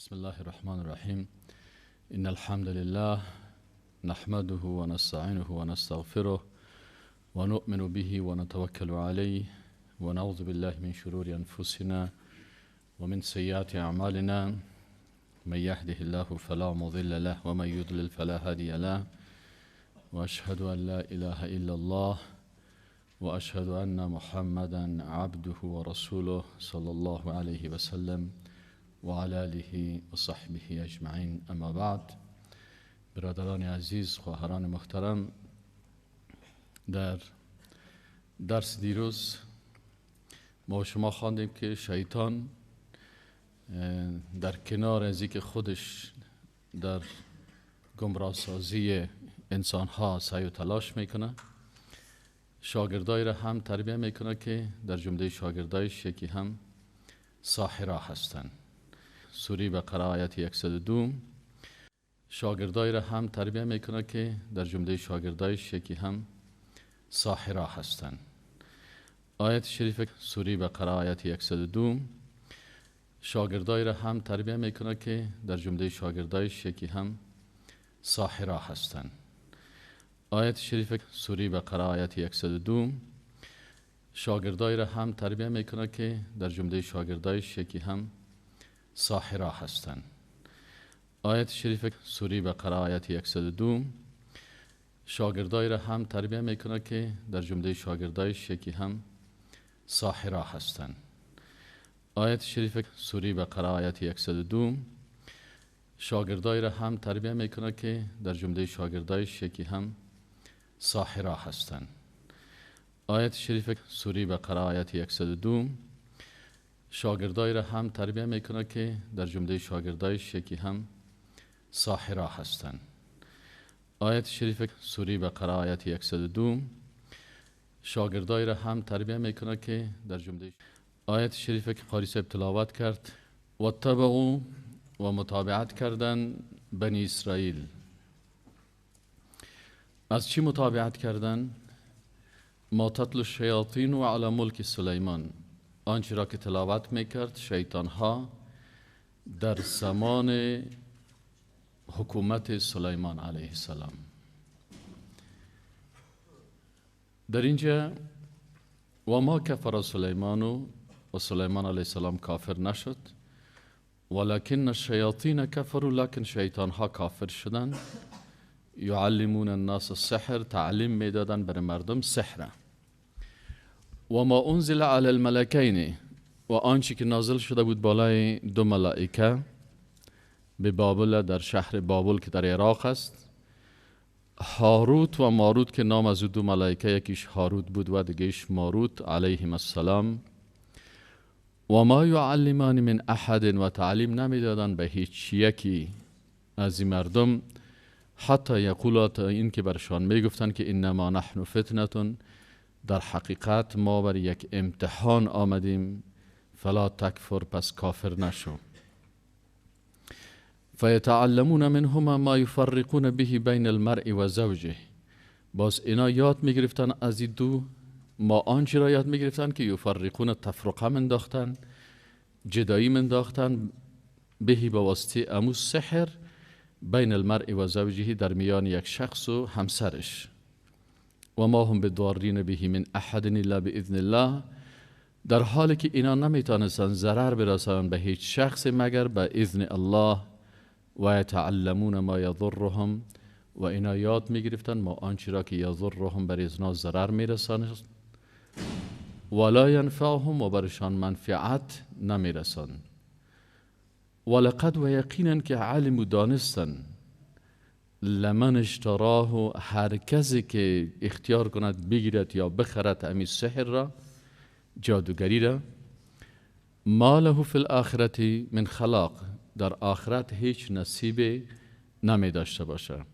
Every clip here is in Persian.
بسم الله الرحمن الرحیم. ان الحمد لله نحمده ونستعینه ونستغفره ونؤمن به ونتوکل علیه ونعوذ بالله من شرور انفسنا ومن سیئات اعمالنا. من يهده الله فلا مضل له ومن يضلل فلا هادي له، واشهد ان لا اله الا الله واشهد ان محمدا عبده ورسوله صلى الله عليه وسلم وعلى آله وصحبه اجمعین. اما بعد، برادران عزیز، خواهران محترم، در درس دیروز ما شما خواندیم که شیطان در کنار از اینکه خودش در گمراه سازی انسان ها سعی و تلاش میکنه، شاگردای را هم تربیه میکنه که در جمله شاگردایش یکی هم ساحرا هستند. سوره بقره آیت 102. شاگردای را هم تربیه میکنه که در جمله شاگردایش یکی هم ساحرا هستند. آیت شریف سوره بقره آیت 102. شاگردای را هم تربیه میکنه که در جمله شاگردایش یکی هم ساحرا هستند. آیت شریف سوره بقره آیت 102. شاگردای را هم تربیه میکنه که در جمله شاگردایش یکی هم ساحرا هستند. آیت شریف سوره بقره آیت 102. شاگردای را هم تربیه میکنه که در جمله شاگردایش یکی هم ساحرا هستند. آیت شریف سوره بقره آیت 102. شاگردای را هم تربیه میکنه که در جمله شاگردایش یکی هم ساحرا هستند. آیت شریف سوره بقره آیت 102. شاگردای را هم تربیه میکنه که در جمله شاگردایش یکی هم ساحرا هستند. آیت شریف سوره بقره آیت 102. شاگردای را هم تربیه میکنه که در جمله آیت شریف که قاری صاحب تلاوت کرد، و تبعوا و متابعت کردن بنی اسرائیل. از چی متابعت کردن؟ ما تتلو الشیاطین و علی ملک سلیمان، آنچه را که تلاوت میکرد شیطان ها در زمان حکومت سلیمان علیه السلام. در اینجا و ما کفر سلیمان و سلیمان علیه السلام کافر نشد، ولکن الشیاطین کفروا، لکن شیطان ها کافر شدند. یعلمون الناس السحر، تعلیم میدادن بر مردم سحر. و ما انزل علی الملکین، و آنچه که نازل شده بود بالای دو ملائکه به بابل، در شهر بابل که در عراق است، هاروت و ماروت که نام از دو ملائکه یکیش هاروت بود و دیگهش ماروت علیهم السلام. و ما یعلمان من احد، و تعلیم نمیدادن به هیچ یکی از این مردم، حتی یقولا، تا این که برشان میگفتن که انما نحن فتنة، در حقیقت ما بر یک امتحان آمدیم، فلا تکفر، پس کافر نشو. فیتعلمون منهما ما یفرقون به بین المرء و زوجه، باز اینا یاد میگرفتن از این دو، ما آنچه را یاد میگرفتن که یفرقون، تفرقه منداختن، جدایی منداختن، بهی به واسطه امو سحر، بین المرء و زوجه، در میان یک شخص و همسرش. و ما هم بضارین به من احد الا باذن الله، در حالی که اینا نمیتونستن ضرر برسانن به هیچ شخص مگر به اذن الله. و یتعلمون ما یضرهم، و اینا یاد میگرفتن ما آنچه را که یضرهم، بر اینا ضرر میرساند، ولا ینفعهم، و برشان منفعت نمیرساند. ولقد، و یقینا که علم و دانستن، لمن اشتراه، هر کسی که اختیار کند بگیرد یا بخرد امی سحر را، جادوگری را، ما له فی الاخرة من خلاق، در آخرت هیچ نصیب نمی داشته باشه.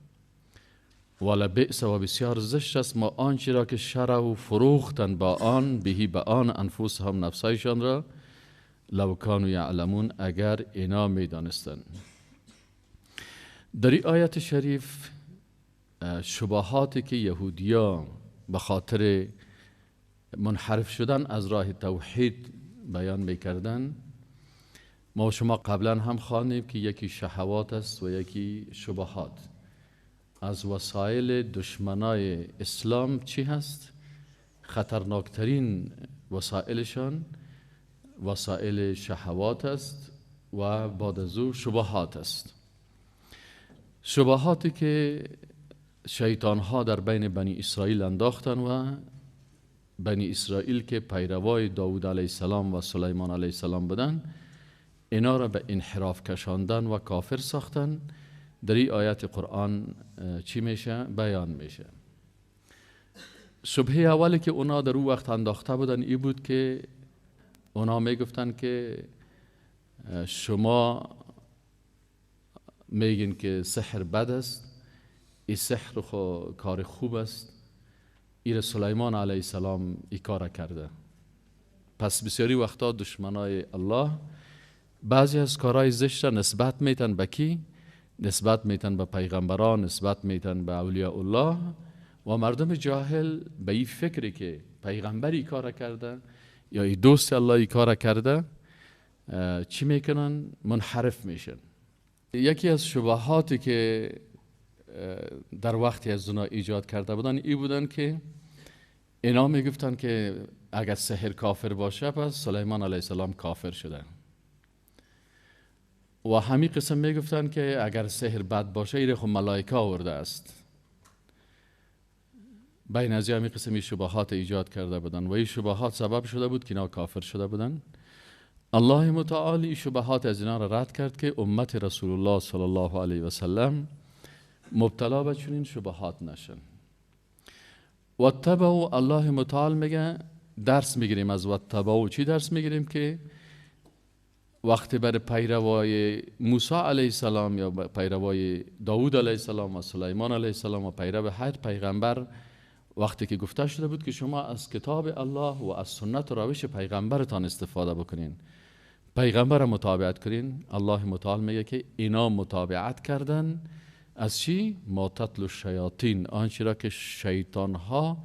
ولبئس، و بسیار زشت است ما آنچه را که شرع و فروختن با آن، بهی به آن، انفس هم نفسایشان را، لو کانوا یعلمون، اگر اینا می دانستن. در این آیت شریف شبهاتی که یهودیا به خاطر منحرف شدن از راه توحید بیان میکردن، ما و شما قبلا هم خواندیم که یکی شهوات است و یکی شبهات. از وسایل دشمنای اسلام چی هست؟ خطرناکترین وسایلشان وسایل شهوات است و بعد از او شبهات است. شبهاتی که شیطان ها در بین بنی اسرائیل انداختن و بنی اسرائیل که پیروای داود علیه السلام و سلیمان علیه السلام بودن، اینا را به انحراف کشاندن و کافر ساختن. در این آیت قرآن چی میشه؟ بیان میشه. شبهه اولی که اونا در او وقت انداخته بودن ای بود که اونا میگفتن که شما میگین که سحر بد است، این سحر خو کار خوب است، ایر سلیمان علیه السلام ای کار کرده. پس بسیاری وقتا دشمنای الله بعضی از کارهای زشت را نسبت میتن به کی؟ نسبت میتن به پیغمبران، نسبت میتن به اولیاء الله، و مردم جاهل به این فکری که پیغمبری کار کرده یا ای دوست الله ای کار کرده چی میکنن؟ منحرف میشن. یکی از شبهاتی که در وقتی از اونا ایجاد کرده بودن ای بودن که اینا میگفتن که اگر سحر کافر باشه پس سلیمان علیه السلام کافر شده، و همین قسم میگفتن که اگر سحر بد باشه ایره خب ملائکه آورده است. بین از همین قسم شبهات ایجاد کرده بودن و این شبهات سبب شده بود که اینا کافر شده بودن. الله متعال این شبهات از اینا را رد کرد که امت رسول الله صلی الله علیه و سلم مبتلا به چنین شبهات نشن. واتبعوا، الله متعال میگه درس میگیریم از واتبعوا. چی درس میگیریم؟ که وقتی بر پیروای موسی علیه السلام یا پیروای داود علیه السلام و سلیمان علیه السلام و پیرو هر پیغمبر وقتی که گفته شده بود که شما از کتاب الله و از سنت و روش پیغمبرتان استفاده بکنین، پیغمبر متابعت کنین، الله متعال میگه که اینا متابعت کردن از چی؟ ما تتلو الشیاطین، آنچه را که شیطان ها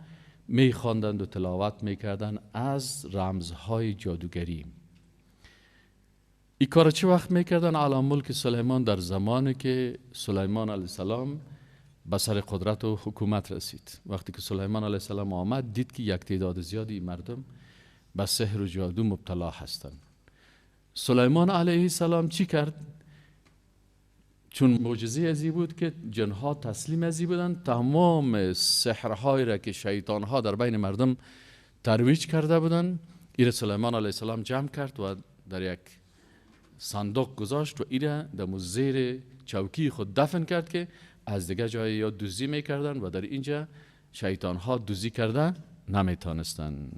میخواندند و تلاوت میکردند از رمزهای جادوگری. این کار چه وقت میکردن؟ علی ملک سلیمان، در زمانی که سلیمان علیه السلام به سر قدرت و حکومت رسید. وقتی که سلیمان علیه السلام آمد دید که یک تعداد زیادی مردم به سحر و جادو مبتلا هستند. سلیمان علیه السلام چی کرد؟ چون معجزه ازی بود که جنها تسلیم ازی بودن، تمام سحرهایی را که شیطانها در بین مردم ترویج کرده بودن ایره سلیمان علیه السلام جمع کرد و در یک صندوق گذاشت و ایره در زیر چوکی خود دفن کرد که از دیگه جای یا دزدی میکردن و در اینجا شیطان ها دزدی کرده نمیتانستن.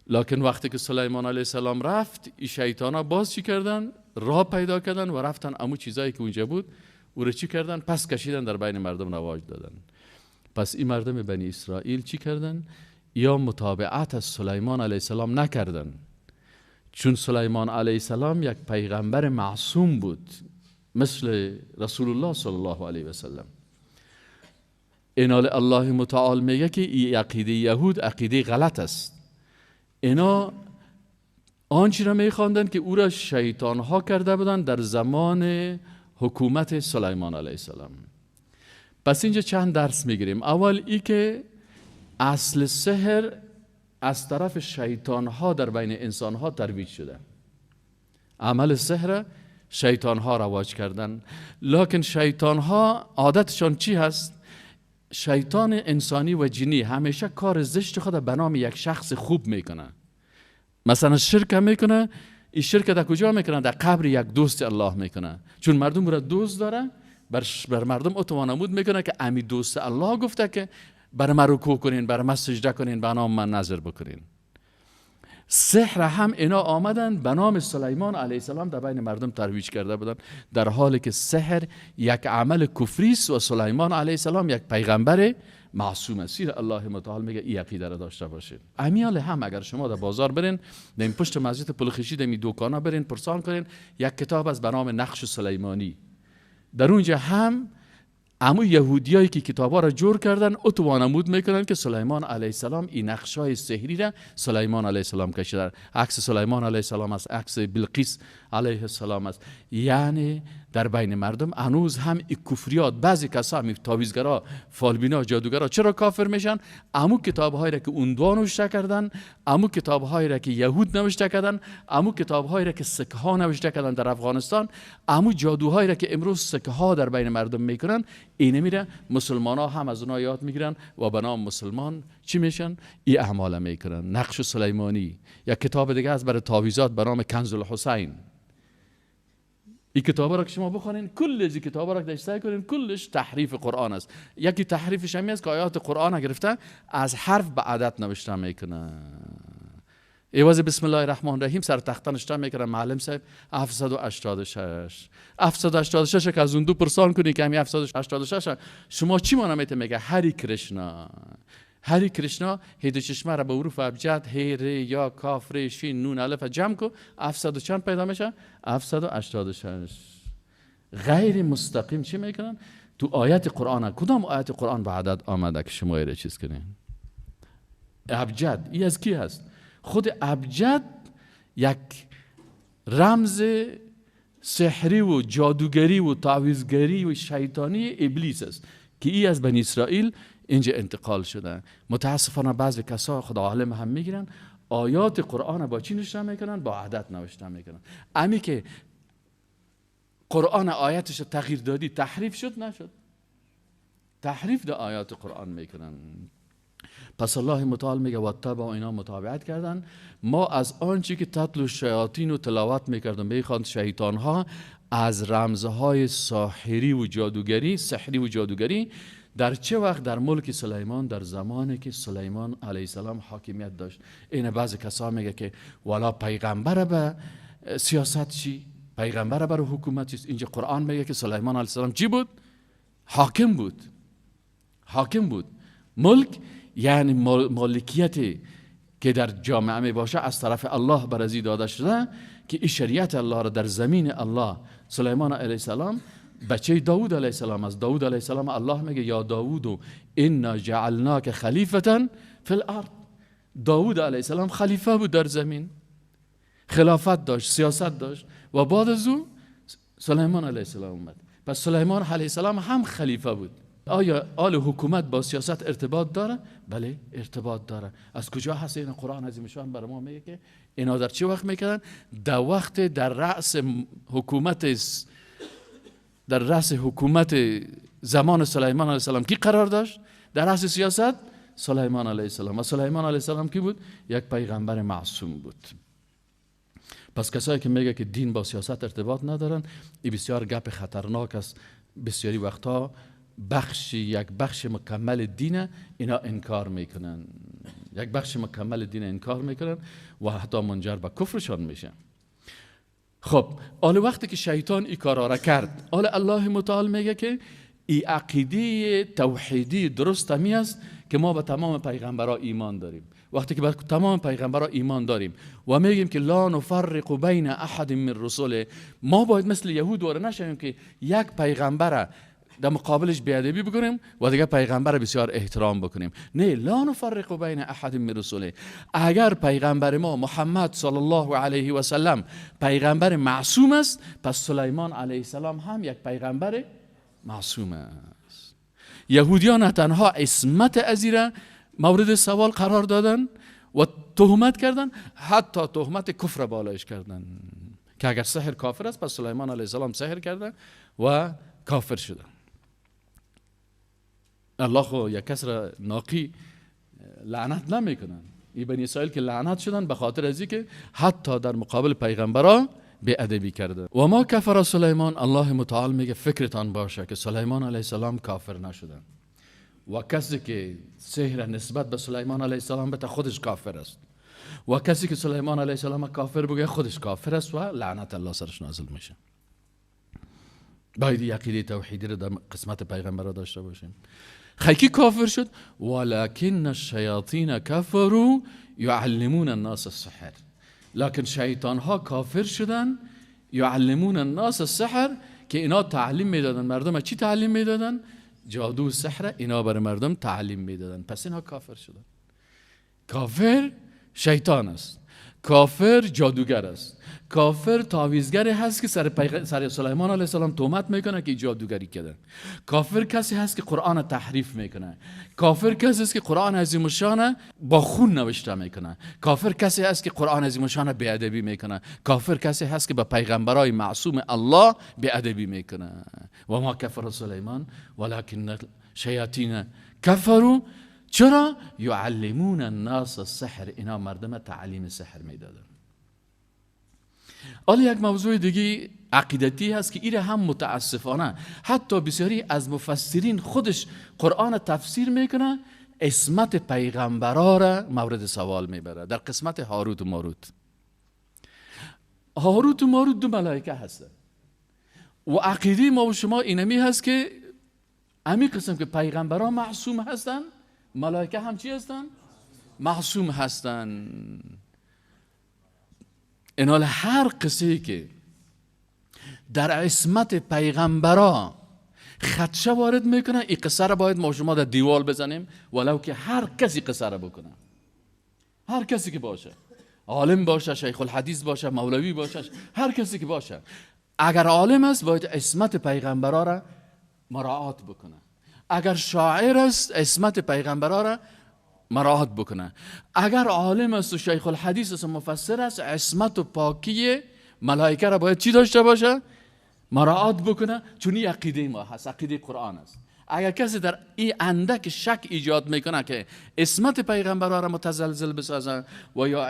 لکن وقتی که سلیمان علیه السلام رفت، این شیطان ها باز چی کردن؟ راه پیدا کردن و رفتن امو چیزایی که اونجا بود او رو چی کردن؟ پس کشیدن در بین مردم رواج دادن. پس این مردم بنی اسرائیل چی کردن؟ یا متابعت از سلیمان علیه السلام نکردن، چون سلیمان علیه السلام یک پیغمبر معصوم بود مثل رسول الله صلی الله علیه و سلم. اینال الله متعال میگه که این عقیده یهود عقیده غلط است. اینا آنچه را میخواندند که او را شیطان ها کرده بودند در زمان حکومت سلیمان علیه السلام. پس اینجا چند درس میگیریم. اول ای که اصل سحر از طرف شیطان ها در بین انسان ها ترویج شده. عمل سحر شیطان ها رواج کردن. لکن شیطان ها عادتشان چی هست؟ شیطان انسانی و جنی همیشه کار زشت خود به نام یک شخص خوب میکنه. مثلا شرک میکنه، این شرک در کجا میکنه؟ در قبر یک دوست الله میکنه. چون مردم را دوست داره، بر مردم اتوانمود میکنه که امی دوست الله گفته که بر من رکوع کنین، بر من سجده کنین، به نام من نظر بکنین. سحر هم اینا آمدن به نام سلیمان علیه السلام در بین مردم ترویج کرده بودن، در حالی که سحر یک عمل کفری است و سلیمان علیه السلام یک پیغمبر معصوم است. الله متعال میگه این عقیده را داشته باشید. امیال هم اگر شما در بازار برین، در این پشت مسجد پلخشی در این دوکانا برین پرسان کنین، یک کتاب از به نام نقش سلیمانی، در اونجا هم امو یهودیایی که کتابا را جور کردن اتو وانمود میکنن که سلیمان علیه السلام این نقشای سحری را سلیمان علیه السلام کشیده. عکس سلیمان علیه السلام است، عکس بلقیس علیه السلام است. یعنی در بین مردم هنوز هم این کفریات، بعضی کسا هم تعویذگرا، فالبینا، جادوگرا چرا کافر میشن؟ امو کتابهایی را که اون دو نوشته کردن، امو کتابهایی را که یهود نوشته کردن، امو کتابهایی را که سکه ها نوشته کردن در افغانستان، امو جادوهایی را که امروز سکه ها در بین مردم میکنن، اینه میره مسلمان ها هم از اونها یاد میگیرن و به نام مسلمان چی میشن؟ این اعمال میکنن. نقش سلیمانی، یک کتاب دیگه از برای تعویذات به نام کنز الحسین. این کتاب را که شما بخونین، کل از این کتاب را که سعی کنین کلش تحریف قرآن است. یکی تحریفش همی است که آیات قرآن گرفته از حرف به عدد نوشته میکنه. ایواز بسم الله الرحمن الرحیم سر تخته نوشته میکنه معلم صاحب 786 786 که از اون دو پرسان کنی که همی 786 شما چی معنی میته؟ میگه هری کرشنا. هری کرشنا هی دو چشمه را به حروف ابجد هی ر یا کاف ر شین نون الف جمع کو، 700 چند پیدا میشه؟ 786. غیر مستقیم چی میکنن؟ تو آیت قرآن، کدام آیت قرآن به عدد آمده که شما ایره چیز کنین؟ ابجد ای از کی هست؟ خود ابجد یک رمز سحری و جادوگری و تعویذگری و شیطانی ابلیس است که ای از بنی اسرائیل اینجا انتقال شده. متاسفانه بعضی کسا خدا عالم هم میگیرن آیات قرآن با چی نوشته میکنن؟ با عدد نوشته میکنن. امی که قرآن آیتش تغییر دادی تحریف شد نشد، تحریف در آیات قرآن میکنن. پس الله متعال میگه واتبع، اینا متابعت کردن. ما از آنچه که تتلو الشیاطین و تلاوت میکردن میخواند شیطان ها از رمزهای ساحری و جادوگری، سحری و جادوگری، در چه وقت؟ در ملک سلیمان، در زمانی که سلیمان علیه السلام حاکمیت داشت. این بعضی کسا میگه که والا پیغمبر به سیاست چی؟ پیغمبر بر حکومت چیست؟ اینجا قرآن میگه که سلیمان علیه السلام چی بود؟ حاکم بود. حاکم بود. ملک یعنی مالکیت که در جامعه می باشه از طرف الله بر ازی داده شده که این شریعت الله را در زمین الله. سلیمان علیه السلام بچه داود علیه السلام است. داود علیه السلام الله میگه یا داود انا جعلناک خلیفة فی الارض. داود علیه السلام خلیفه بود در زمین، خلافت داشت، سیاست داشت و بعد از او سلیمان علیه السلام اومد. پس سلیمان علیه السلام هم خلیفه بود. آیا آل حکومت با سیاست ارتباط داره؟ بله ارتباط داره. از کجا هست این قرآن عظیم شان برای ما میگه که اینا در چه وقت میکردن؟ در وقت در رأس حکومت، در رأس حکومت زمان سلیمان علیه السلام کی قرار داشت؟ در رأس سیاست سلیمان علیه السلام. و سلیمان علیه السلام کی بود؟ یک پیغمبر معصوم بود. پس کسایی که میگه که دین با سیاست ارتباط ندارن، این بسیار گپ خطرناک است. بسیاری وقتها بخش، یک بخش مکمل دین اینا انکار میکنن، یک بخش مکمل دین انکار میکنن و حتی منجر به کفرشان میشه. خب حالا وقتی که شیطان این کارا را کرد، حالا الله متعال میگه که ای عقیده توحیدی درست همی است که ما به تمام پیغمبرا ایمان داریم. وقتی که به تمام پیغمبرا ایمان داریم و میگیم که لا نفرق بین احد من رسله، ما باید مثل یهود واره نشویم که یک پیغمبر در مقابلش بیادبی بکنیم و دیگه پیغمبر بسیار احترام بکنیم. نه، لا نفرق بین احد من رسله. اگر پیغمبر ما محمد صلی الله علیه و سلم پیغمبر معصوم است، پس سلیمان علیه السلام هم یک پیغمبر معصوم است. یهودیان نه تنها عصمت ازیره مورد سوال قرار دادن و تهمت کردن، حتی تهمت کفر بالایش کردن که اگر سحر کافر است پس سلیمان علیه السلام سحر کرده و کافر شده. الله خو یک کس را ناقی لعنت نمیکنن. ای بنی اسرائیل که لعنت شدن به خاطر از که حتی در مقابل پیغمبرا بی ادبی کرده. و ما کفر سلیمان، الله متعال میگه فکرتان باشه که سلیمان علیه السلام کافر نشدن و کسی که سحر نسبت به سلیمان علیه السلام بته خودش کافر است و کسی که سلیمان علیه السلام کافر بگه خودش کافر است و لعنت الله سرش نازل میشه. باید عقیده توحیدی رو در قسمت پیغمبر داشته باشیم. خیلی کافر شد؟ ولكن الشیاطین کفروا یعلمون الناس السحر. لکن شیطان ها کافر شدن، یعلمون الناس السحر، که اینا تعلیم میدادن مردم. چی تعلیم میدادن؟ جادو و سحر اینا برای مردم تعلیم میدادن. پس اینا کافر شدن. کافر شیطان است. کافر جادوگر است، کافر تعویذگر هست که سر سلیمان علیه السلام تهمت میکنه که جادوگری کرده. کافر کسی هست که قرآن تحریف میکنه. کافر کسی است که قرآن عظیم الشان با خون نوشته میکنه. کافر کسی هست که قرآن عظیم الشان بی‌ادبی میکنه. کافر کسی هست که به پیغمبرای معصوم الله بی‌ادبی میکنه. و ما کفر سلیمان ولکن شیاطین کفروا. چرا؟ یعلمون الناس السحر. اینا مردم تعلیم سحر میدادن. حالا یک موضوع دیگه عقیدتی هست که ایره هم متاسفانه حتی بسیاری از مفسرین خودش قرآن تفسیر میکنه، عصمت پیغمبرا را مورد سوال میبره. در قسمت هاروت و ماروت، هاروت و ماروت دو ملائکه هستن و عقیده ما و شما اینمی هست که امی قسم که پیغمبرا معصوم هستن، ملائکه هم چی هستن؟ معصوم هستن. اینال هر قصه که در عصمت پیغمبرا خدشه وارد میکنه، این قصه را باید ما شما در دیوال بزنیم، ولو که هر کسی قصه را بکنه، هر کسی که باشه، عالم باشه، شیخ الحدیث باشه، مولوی باشه، هر کسی که باشه، اگر عالم است باید عصمت پیغمبرا را مراعات بکنه، اگر شاعر است عصمت پیغمبرا را مراعات بکنه، اگر عالم است و شیخ الحدیث است و مفسر است، عصمت و پاکی ملائکه را باید چی داشته باشه؟ مراعات بکنه. چون این عقیده ما هست، عقیده قرآن است. اگر کسی در این اندک شک ایجاد میکنه که عصمت پیغمبرا را متزلزل بسازه و یا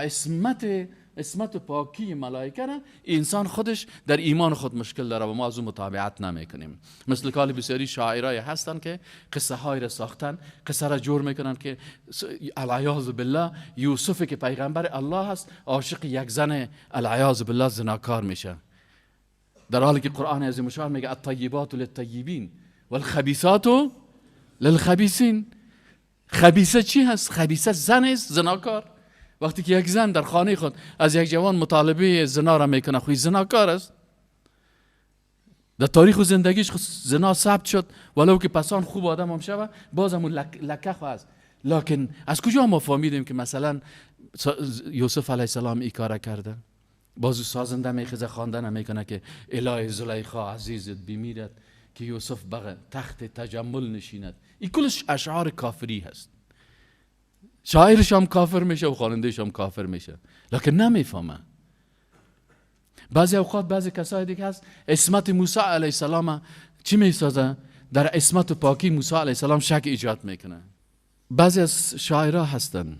عصمت پاکی ملائکه را، انسان خودش در ایمان خود مشکل داره و ما از اون متابعت نمیکنیم. مثل کال بسیاری شاعرای هستن که قصه های را ساختن، قصه را جور میکنن که العیاذ بالله یوسف که پیغمبر الله هست عاشق یک زن العیاذ بالله زناکار میشه، در حالی که قرآن عظیم الشان میگه الطیبات للطیبین والخبیثات للخبیثین. خبیثه چی هست؟ خبیثه زن است، زناکار. وقتی که یک زن در خانه خود از یک جوان مطالبه زنا را میکنه، خوی زناکار است. در تاریخ و زندگیش زنا ثبت شد، ولو که پسان خوب آدم هم شوه باز همون لکه خو است. لکن از کجا ما فهمیدیم که مثلا یوسف علیه السلام این کار کرده؟ باز سازنده میخزه خواندن میکنه که الهی زلیخا عزیزت بمیرد که یوسف بغ تخت تجمل نشیند. این کلش اشعار کافری هست. شاعرش هم کافر میشه و خوانندهش هم کافر میشه، لکن نمیفهمه. بعضی اوقات بعضی کسای دیگه هست عصمت موسی علیه السلام چی میسازه؟ در عصمت و پاکی موسی علیه السلام شک ایجاد میکنه. بعضی از شاعرها هستن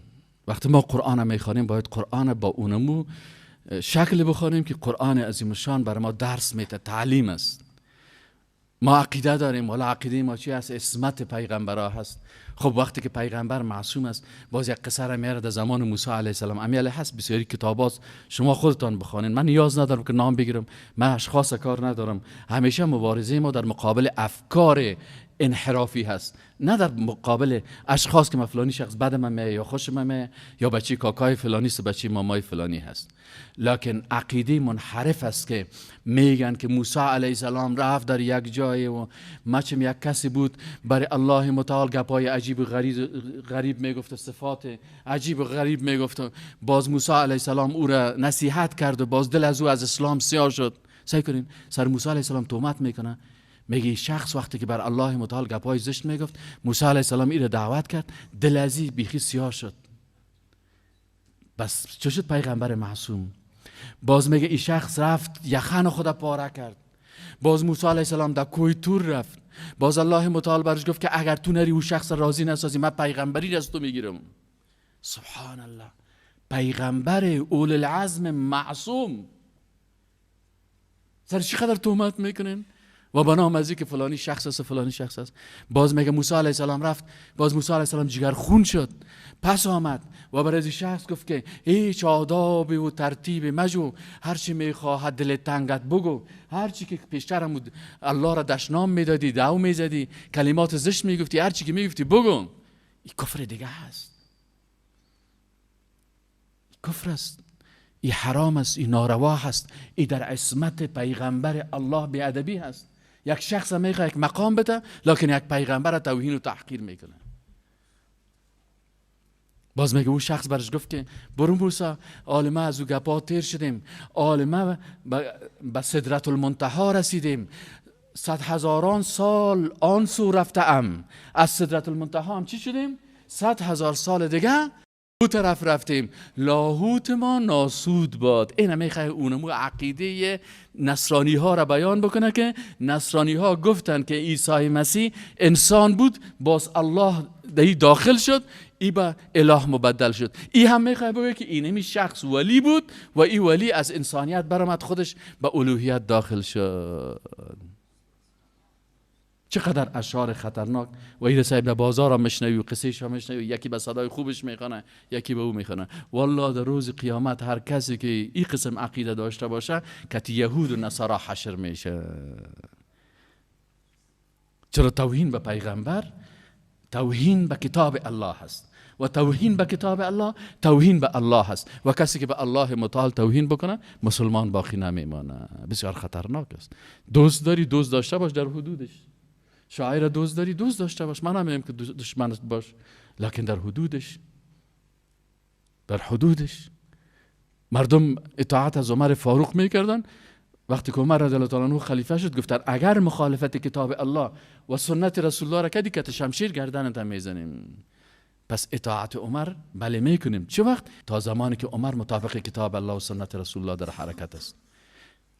وقتی ما قرآن میخوانیم باید قرآن با اونمو شکل بخوانیم که قرآن عظیم الشان بر ما درس میده، تعلیم است. ما عقیده داریم، ولی عقیده ما چی هست؟ عصمت پیغمبرها هست. خب وقتی که پیغمبر معصوم است، باز یک قصه را میاره در زمان موسی علیه السلام. امیال هست بسیاری کتابات شما خودتان بخوانین، من نیاز ندارم که نام بگیرم، من اشخاص کار ندارم. همیشه مبارزه ما در مقابل افکار انحرافی هست، نه در مقابل اشخاص که من فلانی شخص بد من میه یا خوش من میه یا بچه کاکای فلانی است بچه مامای فلانی هست. لکن عقیده منحرف است که میگن که موسی علیه السلام رفت در یک جای و مچم یک کسی بود برای الله متعال گپای عجیب و غریب میگفت، صفات عجیب و غریب میگفت، باز موسی علیه السلام او را نصیحت کرد و باز دل از او از اسلام سیاه شد. سعی کنین سر موسی علیه السلام تهمت میکنه، میگه شخص وقتی که بر الله متعال گپای زشت میگفت، موسی علیه السلام ای را دعوت کرد، دل از بیخی سیاه شد. بس چه شد؟ پیغمبر معصوم. باز میگه این شخص رفت یخن خود پاره کرد. باز موسی علیه السلام در کوه تور رفت، باز الله متعال برش گفت که اگر تو نری او شخص راضی نسازی من پیغمبری از تو میگیرم. سبحان الله، پیغمبر اول العزم معصوم سر چقدر تهمت میکنین و به نام از که فلانی شخص است فلانی شخص است. باز میگه موسی علیه السلام رفت، باز موسی علیه السلام جگر خون شد، پس آمد و برای از شخص گفت که هیچ آداب و ترتیب مجو، هر چی میخواهد دل تنگت بگو، هر چی که پیشتر الله را دشنام میدادی، دعو میزدی، کلمات زشت میگفتی، هر چی که میگفتی بگو. این کفر دیگه هست، کفر است، این حرام است، این ناروا هست، این در عصمت پیغمبر الله بی‌ادبی هست. یک شخص میخواد یک مقام بده، لکن یک پیغمبر توهین و تحقیر میکنه. باز میگه او شخص برش گفت که برو موسی، عالمه از او گپا تیر شدیم، عالمه به سدرة المنتها رسیدیم، 100,000 سال آن سو رفته ام، از سدرة المنتها هم چی شدیم؟ 100,000 سال دیگه او طرف رفتیم، لاهوت ما ناسود باد. این میخواه اونمو عقیده نصرانی ها را بیان بکنه که نصرانی ها گفتن که عیسی مسیح انسان بود، باز الله در داخل شد، ای به اله مبدل شد. ای هم میخواه بگه که اینمی شخص ولی بود و ای ولی از انسانیت برآمد، خودش به الوهیت داخل شد. چقدر اشعار خطرناک. و این صاحب در بازار هم میشنوی و قصه‌ش هم میشنوی، یکی به صدای خوبش میخوانه، یکی به او میخوانه. والله در روز قیامت هر کسی که این قسم عقیده داشته باشه کتی یهود و نصارا حشر میشه. چرا توهین به پیغمبر توهین به کتاب الله هست و توهین به کتاب الله توهین به الله هست و کسی که به الله متعال توهین بکنه مسلمان باقی نمیمانه. بسیار خطرناک است. دوست داری دوست داشته باش در حدودش، شاعر دوست داری دوست داشته باش، من نمیگم که دشمن باش، لکن در حدودش، در حدودش. مردم اطاعت از عمر فاروق میکردن. وقتی که عمر رضی الله تعالی عنه خلیفه شد گفتن اگر مخالفت کتاب الله و سنت رسول الله را کردی که شمشیر گردنت میزنیم. پس اطاعت عمر بله میکنیم. چه وقت؟ تا زمانی که عمر مطابق کتاب الله و سنت رسول الله در حرکت است.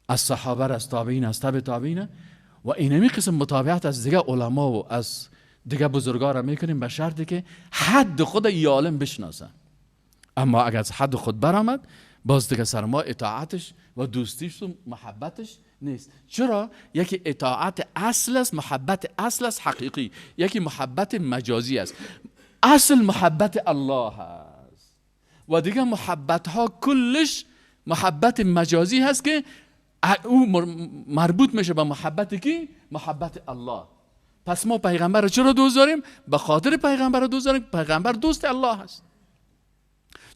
از صحابه، از تابعین، از تبع تابعین و اینمی قسم متابعت از دیگه علما و از دیگه بزرگا را میکنیم به شرطی که حد خود ای عالم بشناسه. اما اگر از حد خود برآمد باز دیگه سر ما اطاعتش و دوستیش و محبتش نیست. چرا؟ یکی اطاعت اصل است، محبت اصل است حقیقی، یکی محبت مجازی است. اصل محبت الله است و دیگه محبت ها کلش محبت مجازی هست که او مربوط میشه به محبت کی؟ محبت الله. پس ما پیغمبر رو چرا دوست داریم؟ به خاطر پیغمبر رو دوست داریم، پیغمبر دوست الله هست.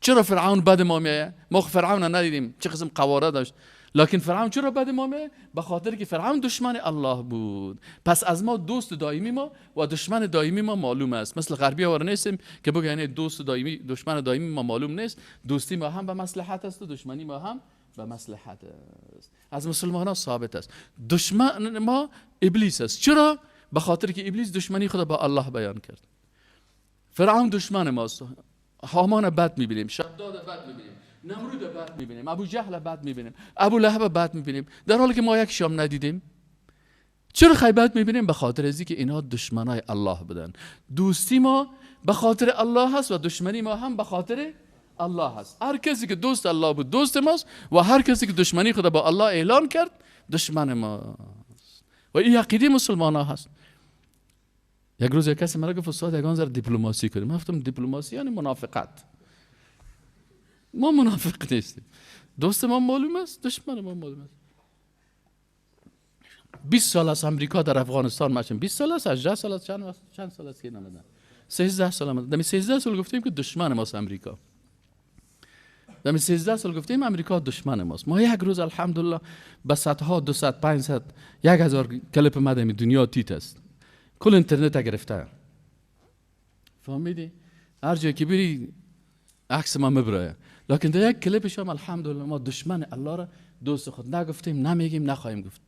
چرا فرعون بد ما میایه؟ ما فرعون ندیدیم چه قسم قواره داشت، لکن فرعون چرا بد ما میایه؟ به خاطر که فرعون دشمن الله بود. پس از ما دوست دائمی ما و دشمن دائمی ما معلوم است. مثل غربی ها نیستیم که بگه یعنی دوست دائمی دشمن دائمی ما معلوم نیست. دوستی ما هم به مصلحت است و دشمنی ما هم به مصلحت است. از مسلمان ها ثابت است دشمن ما ابلیس است. چرا؟ به خاطر که ابلیس دشمنی خود با الله بیان کرد. فرعون دشمن ماست، هامان بد میبینیم، شداد بد میبینیم، نمرود بد میبینیم، ابو جهل بد میبینیم، ابو لهب بد میبینیم، در حالی که ما یک شام ندیدیم. چرا خیبت میبینیم؟ به خاطر از اینکه اینها دشمنای الله بودن. دوستی ما به خاطر الله هست و دشمنی ما هم به خاطر الله هست. هر کسی که دوست الله بود دوست ماست و هر کسی که دشمنی خود با الله اعلان کرد دشمن ماست. و این عقیده مسلمان ها هست. یک روز یک کسی مرا گفت استاد یگان ذره دیپلماسی کنیم. من گفتم دیپلماسی یعنی منافقت. ما منافق نیستیم. دوست ما معلوم است، دشمن ما معلوم است. 20 سال از امریکا در افغانستان ماشیم. 20 سال است، 18 سال است، چند سال است که نمیدونم. 13 سال آمده. دمی 13 سال گفتیم که دشمن ماست امریکا. دمی 13 سال گفتیم امریکا دشمن ماست. ما یک روز الحمدلله به صدها، 200، 500، 1000 کلیپ مدمی دنیا تیت است. کل اینترنت گرفته. فهمیدی؟ هر جایی که بری عکس ما مبرایه. لکن در یک کلیپش هم الحمدلله ما دشمن الله را دوست خود نگفتیم، نمیگیم، نخواهیم گفت.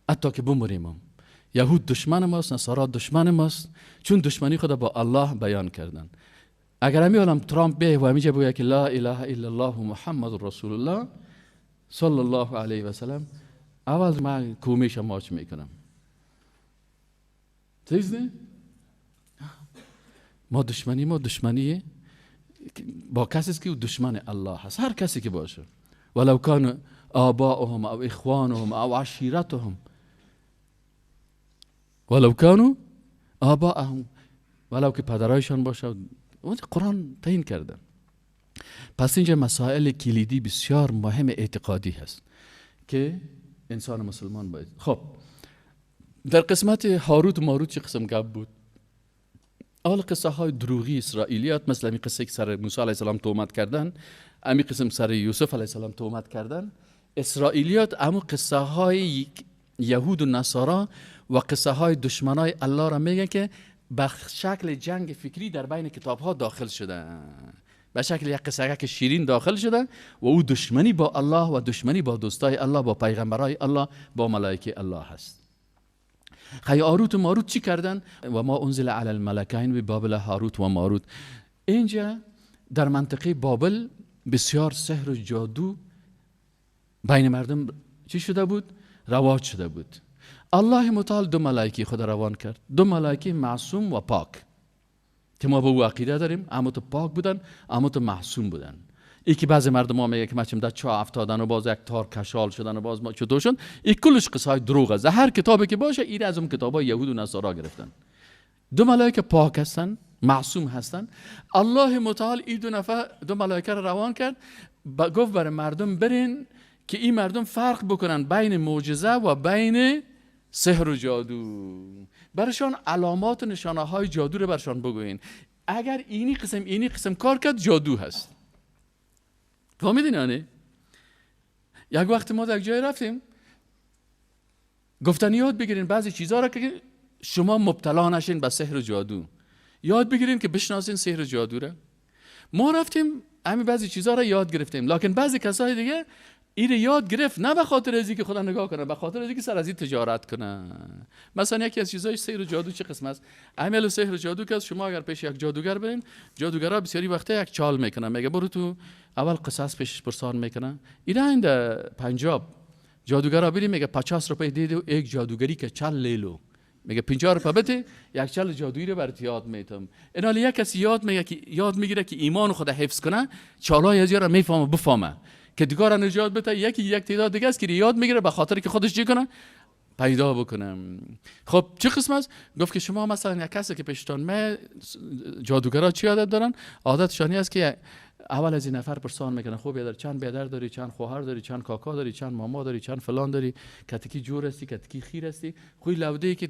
حتی که بمریم هم. یهود دشمن ماست، نصارا دشمن ماست، چون دشمنی خود با الله بیان کردن. اگر همی عالم ترامپ بیه و همیجا بگه که لا اله الا الله محمد رسول الله صلی الله علیه و سلم، اول من کومیش ماچ میکنم. چیز نه؟ ما دشمنی، ما دشمنی با کسی است که دشمن الله هست، هر کسی که باشه، ولو کان آباؤهم او اخوانهم او عشیرتهم، ولو کانوا آباءهم، ولو که پدرایشان باشه. قرآن تعیین کرده. پس اینجا مسائل کلیدی بسیار مهم اعتقادی هست که انسان مسلمان باید. خب در قسمت هاروت و ماروت چه قسم گپ بود؟ اول قصه های دروغی اسرائیلیات، مثل همین قصه که سر موسی علیه السلام تهمت کردن، همین قسم سر یوسف علیه السلام تهمت کردن. اسرائیلیات همون قصه های یهود و نصارا و قصه های دشمنای الله را میگن که به شکل جنگ فکری در بین کتاب ها داخل شده، به شکل یک قصه که شیرین داخل شده و او دشمنی با الله و دشمنی با دوستای الله، با پیغمبرای الله، با ملائکه الله هست. خی هاروت و ماروت چی کردن؟ و ما انزل علی الملکین ببابل هاروت و ماروت. اینجا در منطقه بابل بسیار سحر و جادو بین مردم چی شده بود؟ رواج شده بود. الله متعال دو ملائکه خود روان کرد، دو ملائکه معصوم و پاک که ما به او عقیده داریم، اما تو پاک بودن، اما تو معصوم بودن. ای که بعضی مردم ها میگه که مچم در چاه افتادن و باز یک تار کشال شدن و باز ما چطور شدن، این کلش قصه های دروغ است. هر کتابی که باشه این از اون کتاب های یهود و نصارا گرفتن. دو ملائکه پاک هستن، معصوم هستن. الله متعال این دو نفر، دو ملائکه را روان کرد، گفت برای مردم برین که این مردم فرق بکنن بین معجزه و بین سحر و جادو. برشان علامات و نشانه های جادو رو برشان بگوین. اگر اینی قسم اینی قسم کار کرد جادو هست. فهمیدین یعنی؟ یک وقت ما در جای رفتیم گفتن یاد بگیرین بعضی چیزها را که شما مبتلا نشین به سحر و جادو، یاد بگیرین که بشناسین سحر و جادو را. ما رفتیم همین بعضی چیزها را یاد گرفتیم، لکن بعضی کسای دیگه این یاد گرفت نه به خاطر از اینکه خدا نگاه کنه، به خاطر از اینکه سر از این تجارت کنه. مثلا یکی از چیزای سحر و جادو چه قسم است؟ عمل سحر و جادو که شما اگر پیش یک جادوگر برین، جادوگرا بسیاری وقتا یک چال میکنن، میگه برو تو اول قصص پیش پرسان میکنن. اینا در پنجاب جادوگرا بریم میگه 50 روپیه دیدی و یک جادوگری که چل لیلو، میگه 50 روپیه بده یک چل جادویی رو برات یاد میتم. اینا یک کسی یاد میگه که یاد میگیره که ایمان خود حفظ کنه، چالای از یارو میفهمه بفهمه که دیگه را نجات بده. یکی یک تعداد دیگه است که یاد میگیره به خاطر که خودش چی کنه پیدا بکنه. خب چه قسم است؟ گفت که شما مثلا یک کسی که پیشتان می جادوگرا چی عادت دارن؟ عادتشان است که اول از این نفر پرسان میکنن، خب بیادر چند بیادر داری، چند خواهر داری، چند کاکا داری، چند ماما داری، چند فلان داری، کتکی جور هستی، کتکی خیر هستی. خوی لوده ای که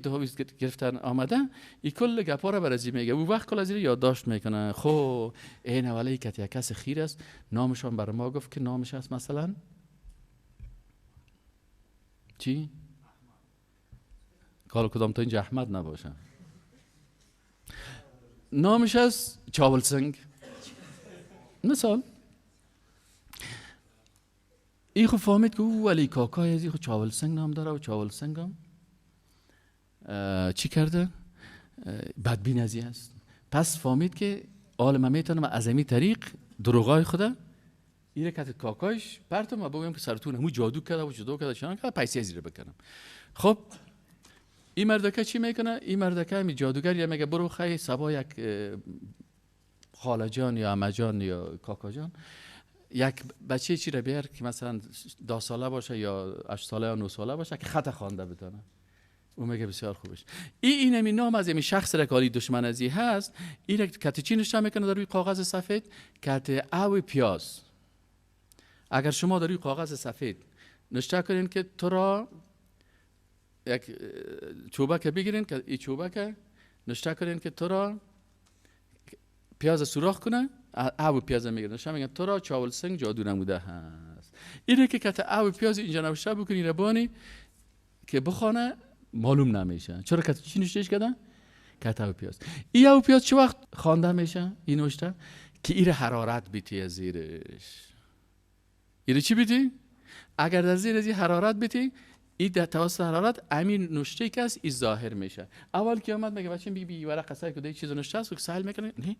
گرفتن آمده ای کل گپا را برازی میگه. او وقت کل از این یادداشت میکنه. خب این اولی کت یک کس خیر است، نامشان بر ما گفت که نامش است مثلا چی؟ کال کدام تا اینجا احمد نباشه، نامش است چاول سنگ مثال. ای خو فهمید که او ولی کاکای از خو چاول سنگ نام داره و چاول سنگ هم چی کرده؟ بدبین ازی است. پس فهمید که آل من میتونم از این طریق دروغای خدا ایره کت کاکایش پرتم و بگم که سرتون همو جادو کرده و جادو کرده چنان کرده پیسه از ایره بکنم. خب این مردکه چی میکنه؟ این مردکه می جادوگر یا میگه برو خی صبا یک خاله جان یا عمه جان یا کاکا جان یک بچه چی را بیار که مثلا 10 ساله باشه یا 8 ساله یا 9 ساله باشه که خط خوانده بتونه. او میگه بسیار خوبش. این اینمی نام از این شخص را که دشمن ازی هست، این کت چی نوشته میکنه در روی کاغذ سفید؟ کت او پیاز. اگر شما در روی کاغذ سفید نوشته کنین که تو را یک چوبک بگیرین که این چوبک نوشته کنین که تو را پیاز سوراخ کنه، او پیاز میگیره نوشته میگن تو را چاول سنگ جادو نموده هست. اینه که کت او پیاز اینجا نوشته بکنی ربانی که بخونه معلوم نمیشه. چرا کت چی نوشتهش کردن؟ کت او پیاز. این او پیاز چه وقت خوانده میشه؟ این نوشته که ایره حرارت بیتی از زیرش. ایره چی بیتی؟ اگر در زیر از حرارت بیتی، این در توسط حرارت امین نوشته که است این ظاهر میشه. اول که آمد میگه بچه بی بی ورقه سعی که چیز نوشته است و سهل میکنه، نه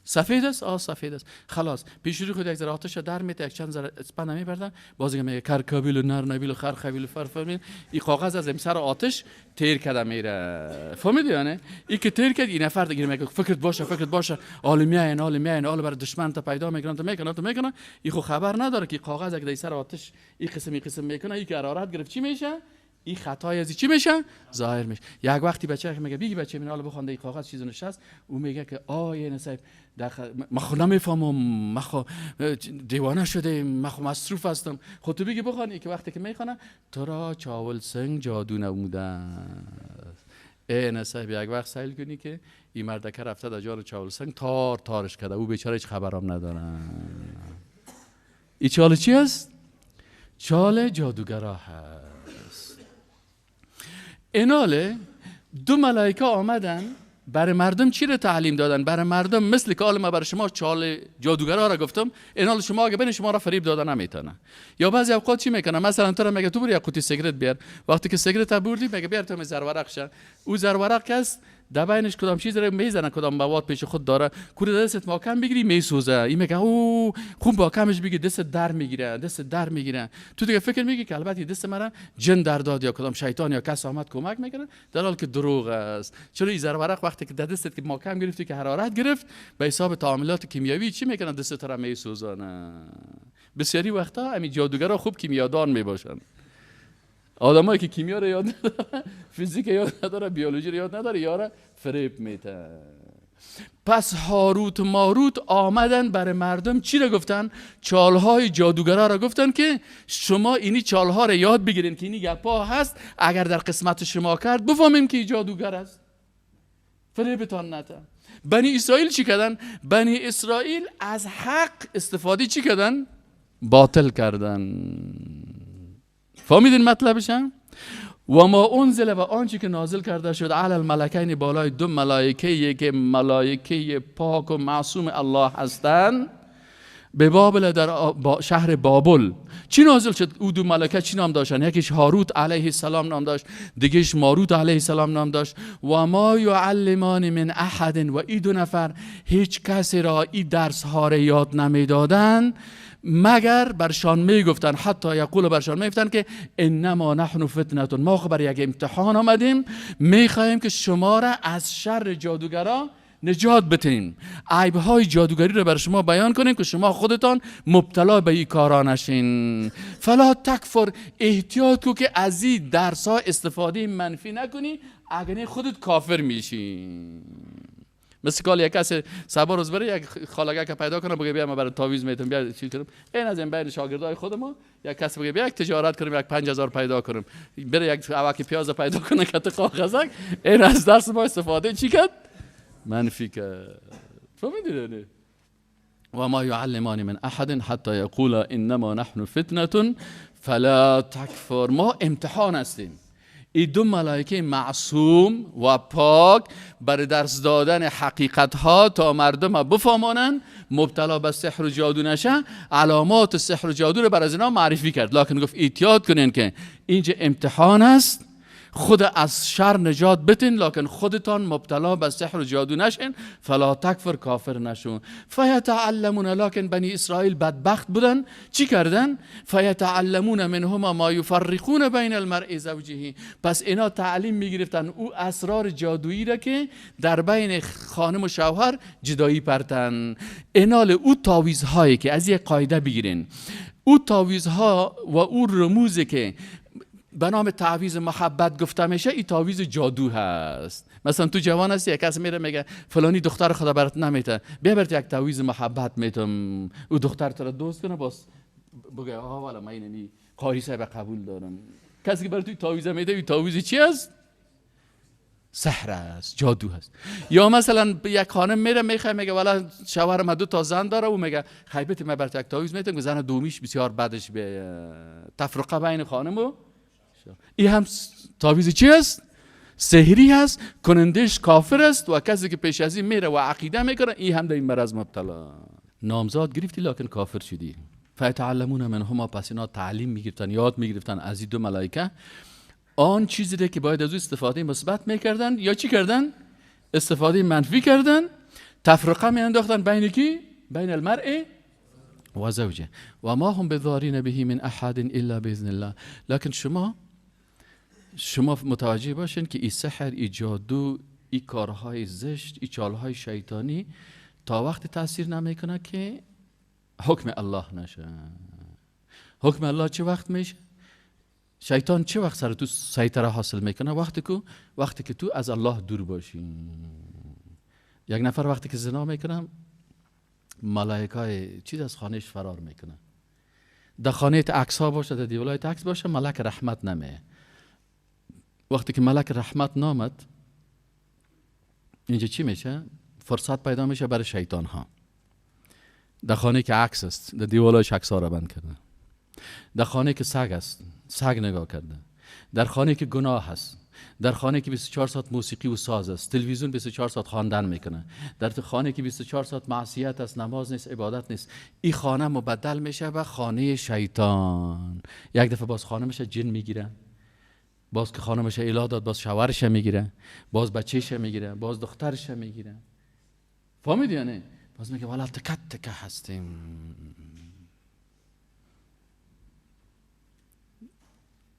سفید است، آه سفید است، خلاص پیش روی خود یک ذره آتش در میته، یک چند ذره اسپند میبردن، باز میگه کرکابیل و نر نبیل و خرخبیل و فرفرمیل، این کاغذ از سر آتش تیر کرده میره. فهمیدی یعنی این که تیر کرد این نفر دیگه میگه فکرت باشه فکرت باشه، آل میاین آل میاین آل بر دشمن تا پیدا میکنن تا میکنن تا میکنن. این خو خبر نداره که کاغذ اگه سر آتش این قسم این قسم میکنه، این که حرارت گرفت چی میشه؟ این خطای از چی میشه؟ ظاهر میشه. یک وقتی بچه میگه بیگی بچه من حالا بخوانده این کاغذ چیز نشست، او میگه که آ نصیب ما خو نمیفهمم، ما خو دیوانه شده، ما خو مصروف هستم. خود تو بگی بخوانی که وقتی که میخوانه تو را چاول سنگ جادو نموده است. ای نصیب یک وقت سیل کنی که این مردکه رفته در جان چاول سنگ تار تارش کرده، او بیچاره هیچ خبرم نداره. این چال چی است؟ چال جادوگرا هست. ایناله دو ملائکه آمدن برای مردم چی رو تعلیم دادن؟ برای مردم مثل که حالا ما برای شما چال جادوگرا را گفتم، اینا شما اگه بین شما را فریب دادن نمیتونه. یا بعضی اوقات چی میکنه؟ مثلا تو را میگه تو برو یک قوطی سیگرت بیار، وقتی که سیگرت بردی میگه بیار تو زرورق شه، او زرورق است در بینش کدام چیز رو میزنه، کدام مواد پیش خود داره، کوره دستت محکم بگیری میسوزه. این میگه او خوب با کمش بگی دست در میگیره، دست در میگیره. تو دیگه فکر میگی که البته دست مرا جن در داد یا کدام شیطان یا کس آمد کمک میکنه، در حال که دروغ است. چرا این زرورق وقتی که دستت که محکم گرفتی که حرارت گرفت، به حساب تعاملات کیمیاوی چی میکنه؟ دست را میسوزانه. بسیاری وقتا همین جادوگرا خوب کیمیادان میباشن. آدمایی که کیمیا رو یاد نداره، فیزیک یاد نداره، بیولوژی رو یاد نداره، یارا فریب میده. پس هاروت ماروت آمدن برای مردم چی رو گفتن؟ چالهای جادوگرا رو گفتن که شما اینی چالها رو یاد بگیرین که اینی گپا هست، اگر در قسمت شما کرد بفهمیم که جادوگر است، فریبتان نده. بنی اسرائیل چی کردن؟ بنی اسرائیل از حق استفاده چی کردن؟ باطل کردن. فهمیدین مطلبش هم؟ و ما انزل و آنچه که نازل کرده شد علی الملکین بالای دو ملائکه که ملائکه پاک و معصوم الله هستند، به بابل در شهر بابل چی نازل شد؟ او دو ملائکه چی نام داشتن؟ یکیش هاروت علیه السلام نام داشت، دیگهش ماروت علیه السلام نام داشت. و ما یعلمان من احد، و این دو نفر هیچ کسی را این درس ها را یاد نمیدادن مگر برشان میگفتن، حتی یقول برشان میگفتن که انما نحن فتنه، ما بر یک امتحان آمدیم، میخواهیم که شما را از شر جادوگرا نجات بدیم، عیبهای جادوگری را بر شما بیان کنیم که شما خودتان مبتلا به این کارا نشین. فلا تکفر، احتیاط کو که از این درس ها استفاده منفی نکنی، اگر خودت کافر میشی. مثل کال یک کس سبا روز بره یک خالگه که پیدا کنه بگه بیا ما برای تعویض میتم، بیا چی کنم. این از این بین شاگردای خود ما یک کس بگه بیا یک تجارت کنیم، یک 5000 پیدا کنیم، بره یک اوک پیاز پیدا کنه که کاغذک، این از درس ما استفاده چی کرد؟ منفی کرد. فهمیدید؟ و ما یعلمان من احد حتی یقول انما نحن فتنه فلا تکفر. ما امتحان هستیم. این دو ملائکه معصوم و پاک برای درس دادن حقیقت ها تا مردم بفهمانند، مبتلا به سحر و جادو نشه، علامات سحر و جادو رو بر از اینا معرفی کرد. لکن گفت احتیاط کنین که اینجا امتحان است، خود از شر نجات بتین، لکن خودتان مبتلا به سحر و جادو نشین. فلا تکفر، کافر نشون. فیتعلمون، لکن بنی اسرائیل بدبخت بودن، چی کردن؟ فیتعلمون منهما ما یفرقون بین المرء زوجه. پس اینا تعلیم میگرفتن او اسرار جادویی را که در بین خانم و شوهر جدایی پرتن. اینال او تعویذهایی که از یک قاعده بگیرین، او تعویذها و او رموزی که به نام تعویذ محبت گفته میشه، این تعویذ جادو هست. مثلا تو جوان هستی، یک کس میره میگه فلانی دختر خدا برات نمیته، بیا برات یک تعویذ محبت میتم، او دختر تو را دوست کنه، باز بگه آها والا من اینمی قاری صاحب قبول دارم. کسی که برات توی تعویذ میده، این تعویذ چی است؟ سحر است، جادو هست. یا مثلا یک خانم میره میخواد میگه والا شوهر من دو تا زن داره، و میگه خیبت من برات یک تعویذ میتم که زن دومیش بسیار بدش به تفرقه بین خانم و این هم تعویذ چی است؟ سحری هست، کنندش کافر است و کسی که پیش از این میره و عقیده میکنه این هم در این مرض مبتلا. نامزاد گرفتی لکن کافر شدی. فیتعلمون منهما، پس اینا تعلیم میگرفتن، یاد میگرفتن از این دو ملائکه آن چیزی که باید از او استفاده مثبت میکردن یا چی کردن؟ استفاده منفی کردن، تفرقه میانداختن بین کی؟ بین المرء و زوجه. و ما هم بضارین به من احد الا باذن الله. لکن شما متوجه باشین که این سحر، این جادو، این کارهای زشت، این چالهای شیطانی تا وقت تاثیر نمیکنه که حکم الله نشه. حکم الله چه وقت میشه؟ شیطان چه وقت سر تو سیطره حاصل میکنه؟ وقتی که تو از الله دور باشی. یک نفر وقتی که زنا میکنه، ملائکه چیز از خانهش فرار میکنه. در خانه عکس ها باشه، در دیوالای عکس باشه، ملک رحمت نمیه. وقتی که ملک رحمت نامد، اینجا چی میشه؟ فرصت پیدا میشه برای شیطان ها. در خانه که عکس است، در دیوالایش عکس ها را بند کرده. در خانه که سگ است، سگ نگاه کرده. در خانه که گناه هست، در خانه که 24 ساعت موسیقی و ساز است، تلویزیون 24 ساعت خواندن میکنه، در خانه که 24 ساعت معصیت است، نماز نیست، عبادت نیست، این خانه مبدل میشه به خانه شیطان. یک دفعه باز خانه میشه جن میگیره، باز که خانه میشه اله داد، باز شوهرش میگیره، باز بچهش میگیره، باز دخترش میگیره. فهمیدی یعنی؟ باز میگه والا تکت تکه هستیم.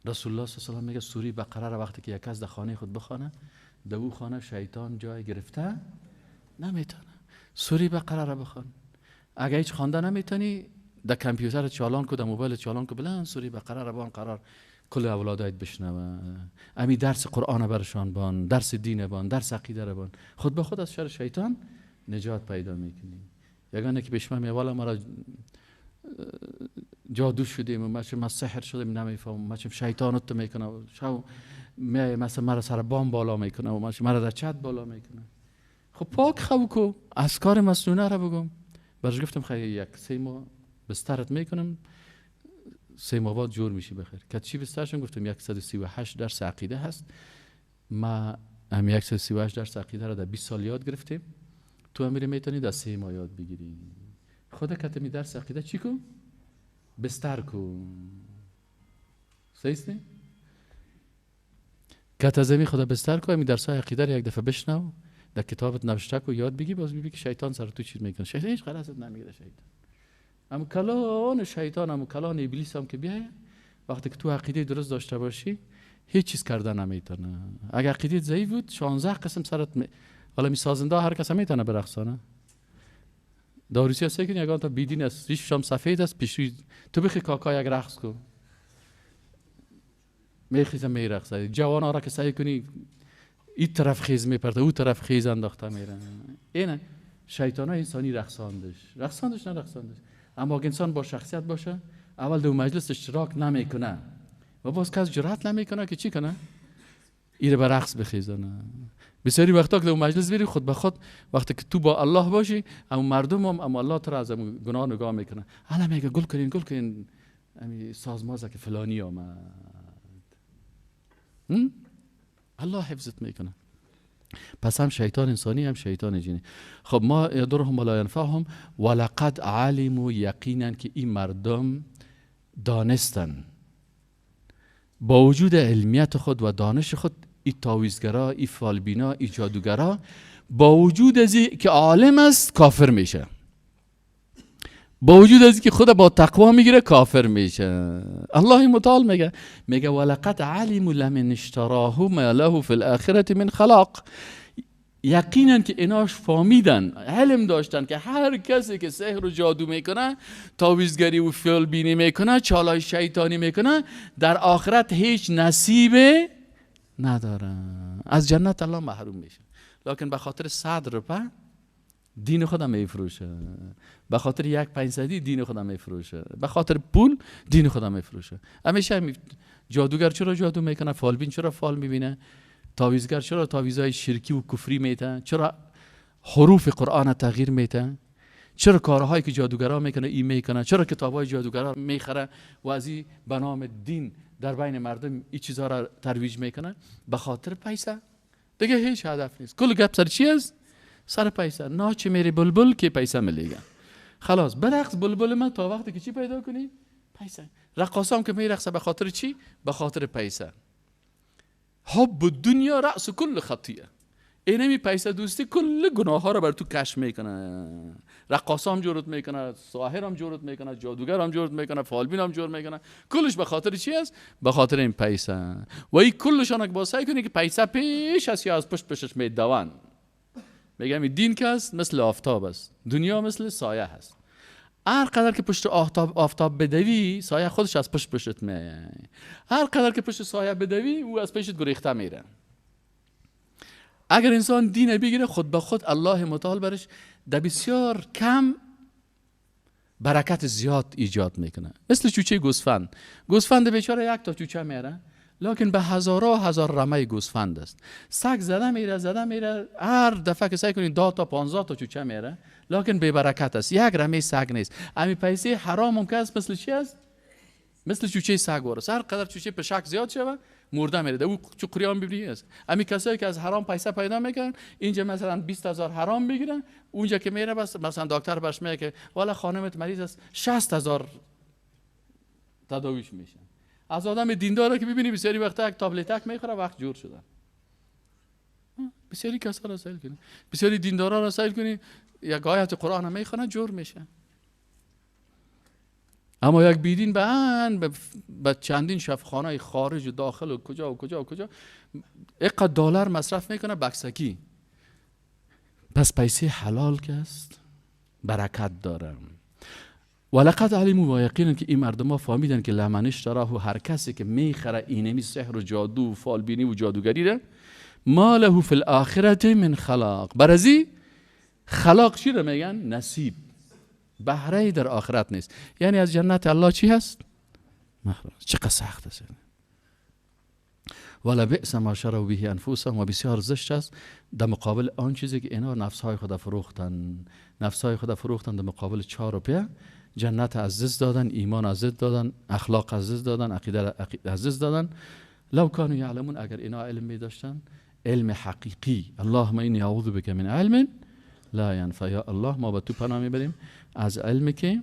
رسول الله صلی الله علیه و آله میگه سوره بقره را وقتی که یک کس در خانه خود بخوانه، در او خانه شیطان جای گرفته نمیتونه. سوره بقره را بخوان. اگه هیچ خوانده نمیتونی، در کامپیوتر چالان کو، در موبایل چالان کو، بلند سوره بقره را بان، قرار کل اولادایت بشنوه. امی درس قرآن برشان بان، درس دین بان، درس عقیده را بان، خود به خود از شر شیطان نجات پیدا میکنی. یگانه که بهش من والا مرا جادو شدیم و ما سحر شدیم نمیفهمم، ما شیطان تو میکنه، شو می مثلا مرا سر بام بالا میکنه و مرا در چت بالا میکنه. خب پاک خو کو، اذکار مسنونه را بگم. برش گفتم خیلی یک 3 ماه بسترت میکنم، 3 ماه بعد جور میشی بخیر. که چی بسترشون؟ گفتم 138 درس عقیده هست، ما هم 138 درس عقیده را در 20 سال یاد گرفتیم، تو امیری میتونی در 3 ماه یاد بگیری. خدا کتمی درس عقیده چی کن؟ بستر کن. صحیح است؟ کت خدا بستر کن، می درس های عقیده را یک دفعه بشنو، در کتابت نوشته کو، یاد بگی، باز ببینی که شیطان سر تو چیز میکنه. شیطان هیچ غلطت نمیگیره. شیطان اما کلان شیطان، اما کلان ابلیس هم که بیای، وقتی که تو عقیده درست داشته باشی هیچ چیز کرده نمیتونه. اگر عقیده ضعیف بود 16 قسم سرت حالا می سازنده هر کس میتونه برقصانه. داروسی هست که یگان تا بیدین است، ریشش هم سفید است، پیش تو بخی کاکا یک رقص کن، میخیزه میرقصه. جوان ها را که سعی کنی این طرف خیز میپرده، او طرف خیز انداخته میره. اینه شیطان های انسانی رقصاندش، رقصاندش نه رقصاندش. اما اگه انسان با شخصیت باشه، اول دو مجلس اشتراک نمیکنه و باز کس جرأت نمیکنه که چی کنه؟ ایره به رقص بخیزانه. بسیاری وقتا که دو مجلس بری، خود به خود وقتی که تو با الله باشی، اما مردم هم اما الله تو را از گناه نگاه میکنه. حالا میگه گل کنین گل کنین، امی سازمازه که فلانی آمد. الله حفظت میکنه. پس هم شیطان انسانی هم شیطان جنی. خب ما یضرهم ولا ینفعهم ولقد علموا، یقینا که این مردم دانستن، با وجود علمیت خود و دانش خود، ای تاویزگرا، ای فالبینا، ای جادوگرا، با وجود از که عالم است کافر میشه، با وجود از که خود با تقوا میگیره کافر میشه. الله متعال میگه، میگه ولقد علموا لمن اشتراه ما له فی الاخرة من خلاق. یقینا که ایناش فهمیدن، علم داشتن که هر کسی که سحر و جادو میکنه، تعویذگری و فالبینی میکنه، چالای شیطانی میکنه، در آخرت هیچ نصیب نداره، از جنت الله محروم میشه. لکن به خاطر 100 روپه دین خودم میفروشه، به خاطر یک 500 دین خودم میفروشه، به خاطر پول دین خودم میفروشه. همیشه جادوگر چرا جادو میکنه، فالبین چرا فال میبینه، تعویذگر چرا تعویذهای شرکی و کفری میته، چرا حروف قرآن تغییر میته، چرا کارهایی که جادوگرا میکنه این میکنه، چرا کتابهای جادوگرا میخره و از این به نام دین در بین مردم این چیزها را ترویج میکنه؟ به خاطر پیسه. دیگه هیچ هدف نیست. کل گپ سر چی است؟ سر پیسه. ناچه میری بلبل که پیسه ملیگه. خلاص برقص بلبل من تا وقتی که چی پیدا کنی؟ پیسه. رقاصام هم که میرقصه به خاطر چی؟ به خاطر پیسه. حب الدنیا رأس کل خطیه. اینمی پیسه دوستی کل گناه ها رو بر تو کش میکنه. رقاص هم جورت میکنه، ساحر هم جورت میکنه، جادوگر هم جورت میکنه، فالبین هم جور میکنه. کلش به خاطر چی است؟ به خاطر این پیسه. و این کلشان که با سعی کنی که پیسه پیش است یا از پشت پشتش میدوان. میگم دین که است مثل آفتاب است، دنیا مثل سایه هست. هر قدر که پشت آفتاب بدوی، سایه خودش از پشت پشت میاد. هر قدر که پشت سایه بدوی، او از پشت گریخته میره. اگر انسان دین بگیره، خود به خود الله متعال برش در بسیار کم برکت زیاد ایجاد میکنه. مثل چوچه گوسفند. گوسفند بیچاره یک تا چوچه میره، لکن به هزارها هزار رمه گوسفند است. سگ زده میره زده میره، هر دفعه که سعی کنید 10 تا 15 تا چوچه میره، لکن بی برکت است. یک رمه سگ نیست. امی پیسه حرام هم که است مثل چی است؟ مثل چوچه سگ وارس. هر قدر چوچه پشک زیاد شود، مرده میره. او چقری هم ببینی است. امی کسایی که از حرام پیسه پیدا میکنن، اینجا مثلا 20,000 حرام میگیرن، اونجا که میره بس مثلا دکتر برش میگه که والا خانمت مریض است، 60,000 تداویش میشه. از آدم دیندار که ببینی بسیاری وقتا یک تابلتک میخوره وقت جور شده. بسیاری کسا را سیل کنی، بسیاری دیندارا را سیل کنی، یک آیت قرآن هم میخوانه جور میشه. اما یک بیدین به چندین شفخانه خارج و داخل و کجا و کجا و کجا اینقدر دلار مصرف میکنه بکسکی. پس پیسه حلال که است برکت داره. ولقد علموا و یقینا که این مردم ها فهمیدن که لمن اشتراه، هر کسی که میخره اینمی سحر و جادو و فالبینی و جادوگری را، ما له فی الاخرة من خلاق. برازی خلاق چی را میگن؟ نصیب، بهره در آخرت نیست. یعنی از جنت الله چی هست؟ محروم. چقدر سخت است. ولا بئس ما شروا به انفسهم، و بسیار زشت است در مقابل آن چیزی که اینا نفسهای خود فروختن. نفسهای خود فروختن در مقابل 4 روپیه. جنت از دست دادن، ایمان از دست دادن، اخلاق از دست دادن، عقیده از دست دادن. لو کانوا یعلمون، اگر اینا علم می داشتن، علم حقیقی. اللهم انی اعوذ بک من علم لا ینفع. یا الله ما به تو پناه میبریم از علمی که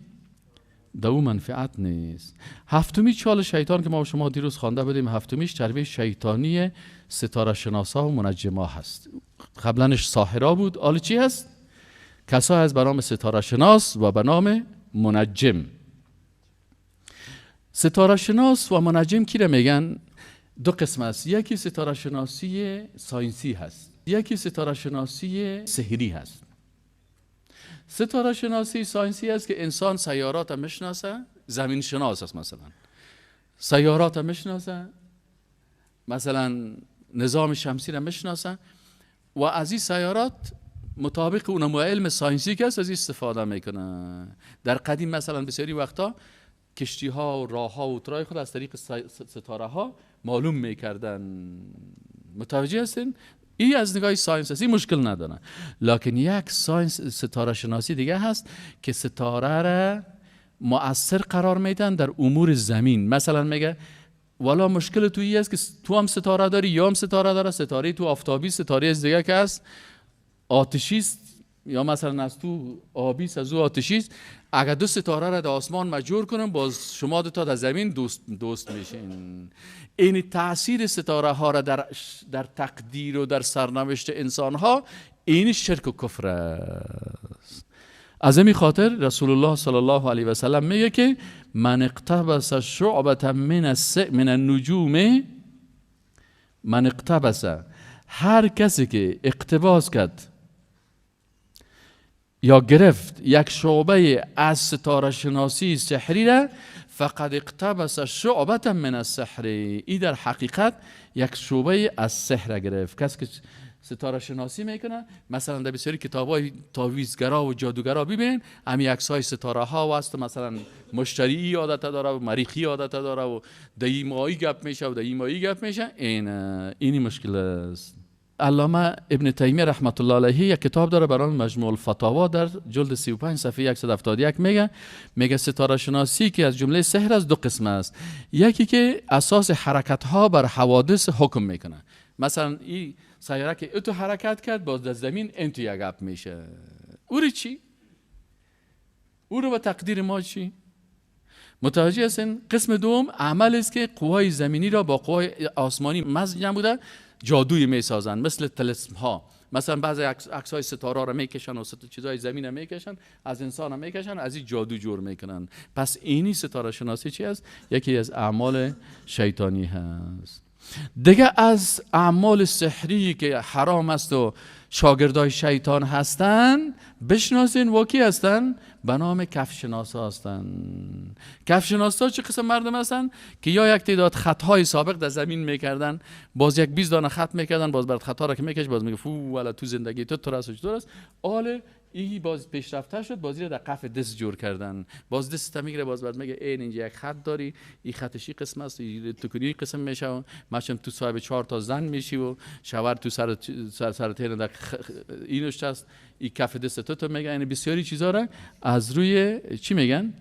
دو منفعت نیست. هفتمی چال شیطان که ما شما دیروز خوانده بودیم، هفتمیش تربیه شیطانی ستاره شناسا و منجما هست. قبلنش ساحرا بود، حالا چی هست؟ کسایی از به نام ستاره شناس و به نام منجم. ستاره شناس و منجم کی را میگن؟ دو قسم است. یکی ستاره شناسی science ی هست، یکی ستاره شناسی سحری هست. ستاره شناسی science ی است که انسان سیارات میشناسه، زمین شناس است، مثلا سیارات میشناسه، مثلا نظام شمسی را میشناسه و از این سیارات مطابق اونم علم science ی که است از این استفاده میکنه. در قدیم مثلا بسیاری وقتا کشتی ها و راه ها و ترای خود از طریق ستاره ها معلوم میکردن. متوجه هستین؟ این از نگاه science است، این مشکل نداره. لکن یک science ستاره شناسی دیگه هست که ستاره را مؤثر قرار میدن در امور زمین. مثلا میگه والا مشکل تو این است که تو هم ستاره داری یا هم ستاره داره، ستاره تو آفتابی، ستاره از دیگه که است آتشی است، یا مثلا از تو آبی است از او آتشی است. اگر دو ستاره را در آسمان مجور کنم باز شما دو تا در زمین دوست میشین. این تاثیر ستاره ها را در تقدیر و در سرنوشت انسان ها، این شرک و کفر است. از این خاطر رسول الله صلی الله علیه و سلم میگه که من اقتبس شعبة من النجوم، من اقتبس، هر کسی که اقتباس کرد یا گرفت یک شعبه از ستاره شناسی سحری را، فقد اقتبس شعبة من السحر، ای در حقیقت یک شعبه از سحر گرفت. کسی که ستاره شناسی میکنه، مثلا در بسیاری کتابای تعویذگرا و جادوگرا ببینین همی عکسای ستاره ها و است، مثلا مشتری عادت داره و مریخی عادت داره و دی ماهی گپ میشه و دی ماهی گپ میشه. اینی مشکل است. علامه ابن تیمیه رحمت الله علیه یک کتاب داره برای مجموع الفتاوا، در جلد 35 صفحه 171 میگه ستاره شناسی که از جمله سحر از دو قسم است. یکی که اساس حرکت ها بر حوادث حکم میکنه، مثلا این سیاره که اتو حرکت کرد باز در زمین انتو یک گپ میشه، او رو چی؟ او رو به تقدیر ما چی؟ متوجه هستین؟ قسم دوم عمل است که قوای زمینی را با قوای آسمانی مزج نموده جادوی میسازن، مثل طلسم ها. مثلا بعضی عکس‌های ستاره را میکشن و چیزهای زمین را میکشن، از انسان را میکشن، از این جادو جور میکنن. پس اینی ستاره شناسی چی است؟ یکی از اعمال شیطانی هست. دیگه از اعمال سحری که حرام است و شاگردای شیطان هستن بشناسین واکی هستن، به نام کفشناسا هستن. کفشناسا چه قسم مردم هستن که یا یک تعداد خطهای سابق در زمین میکردن، باز یک 20 دانه خط میکردن، باز برات خطا را که میکش باز میگه فو والا تو زندگی تو ترس و چطور است. آله این باز پیشرفته شد، بازی را در قف دست جور کردن، باز دست تا میگیره، باز بعد میگه این اینجا یک خط داری، این خطش این قسم است، تو کنی قسم میشه، مثلا تو صاحب 4 تا زن میشی و شوهر تو سر سر تیر در اینش هست، این کف دست تو میگه. یعنی بسیاری چیزا را از روی چی میگن؟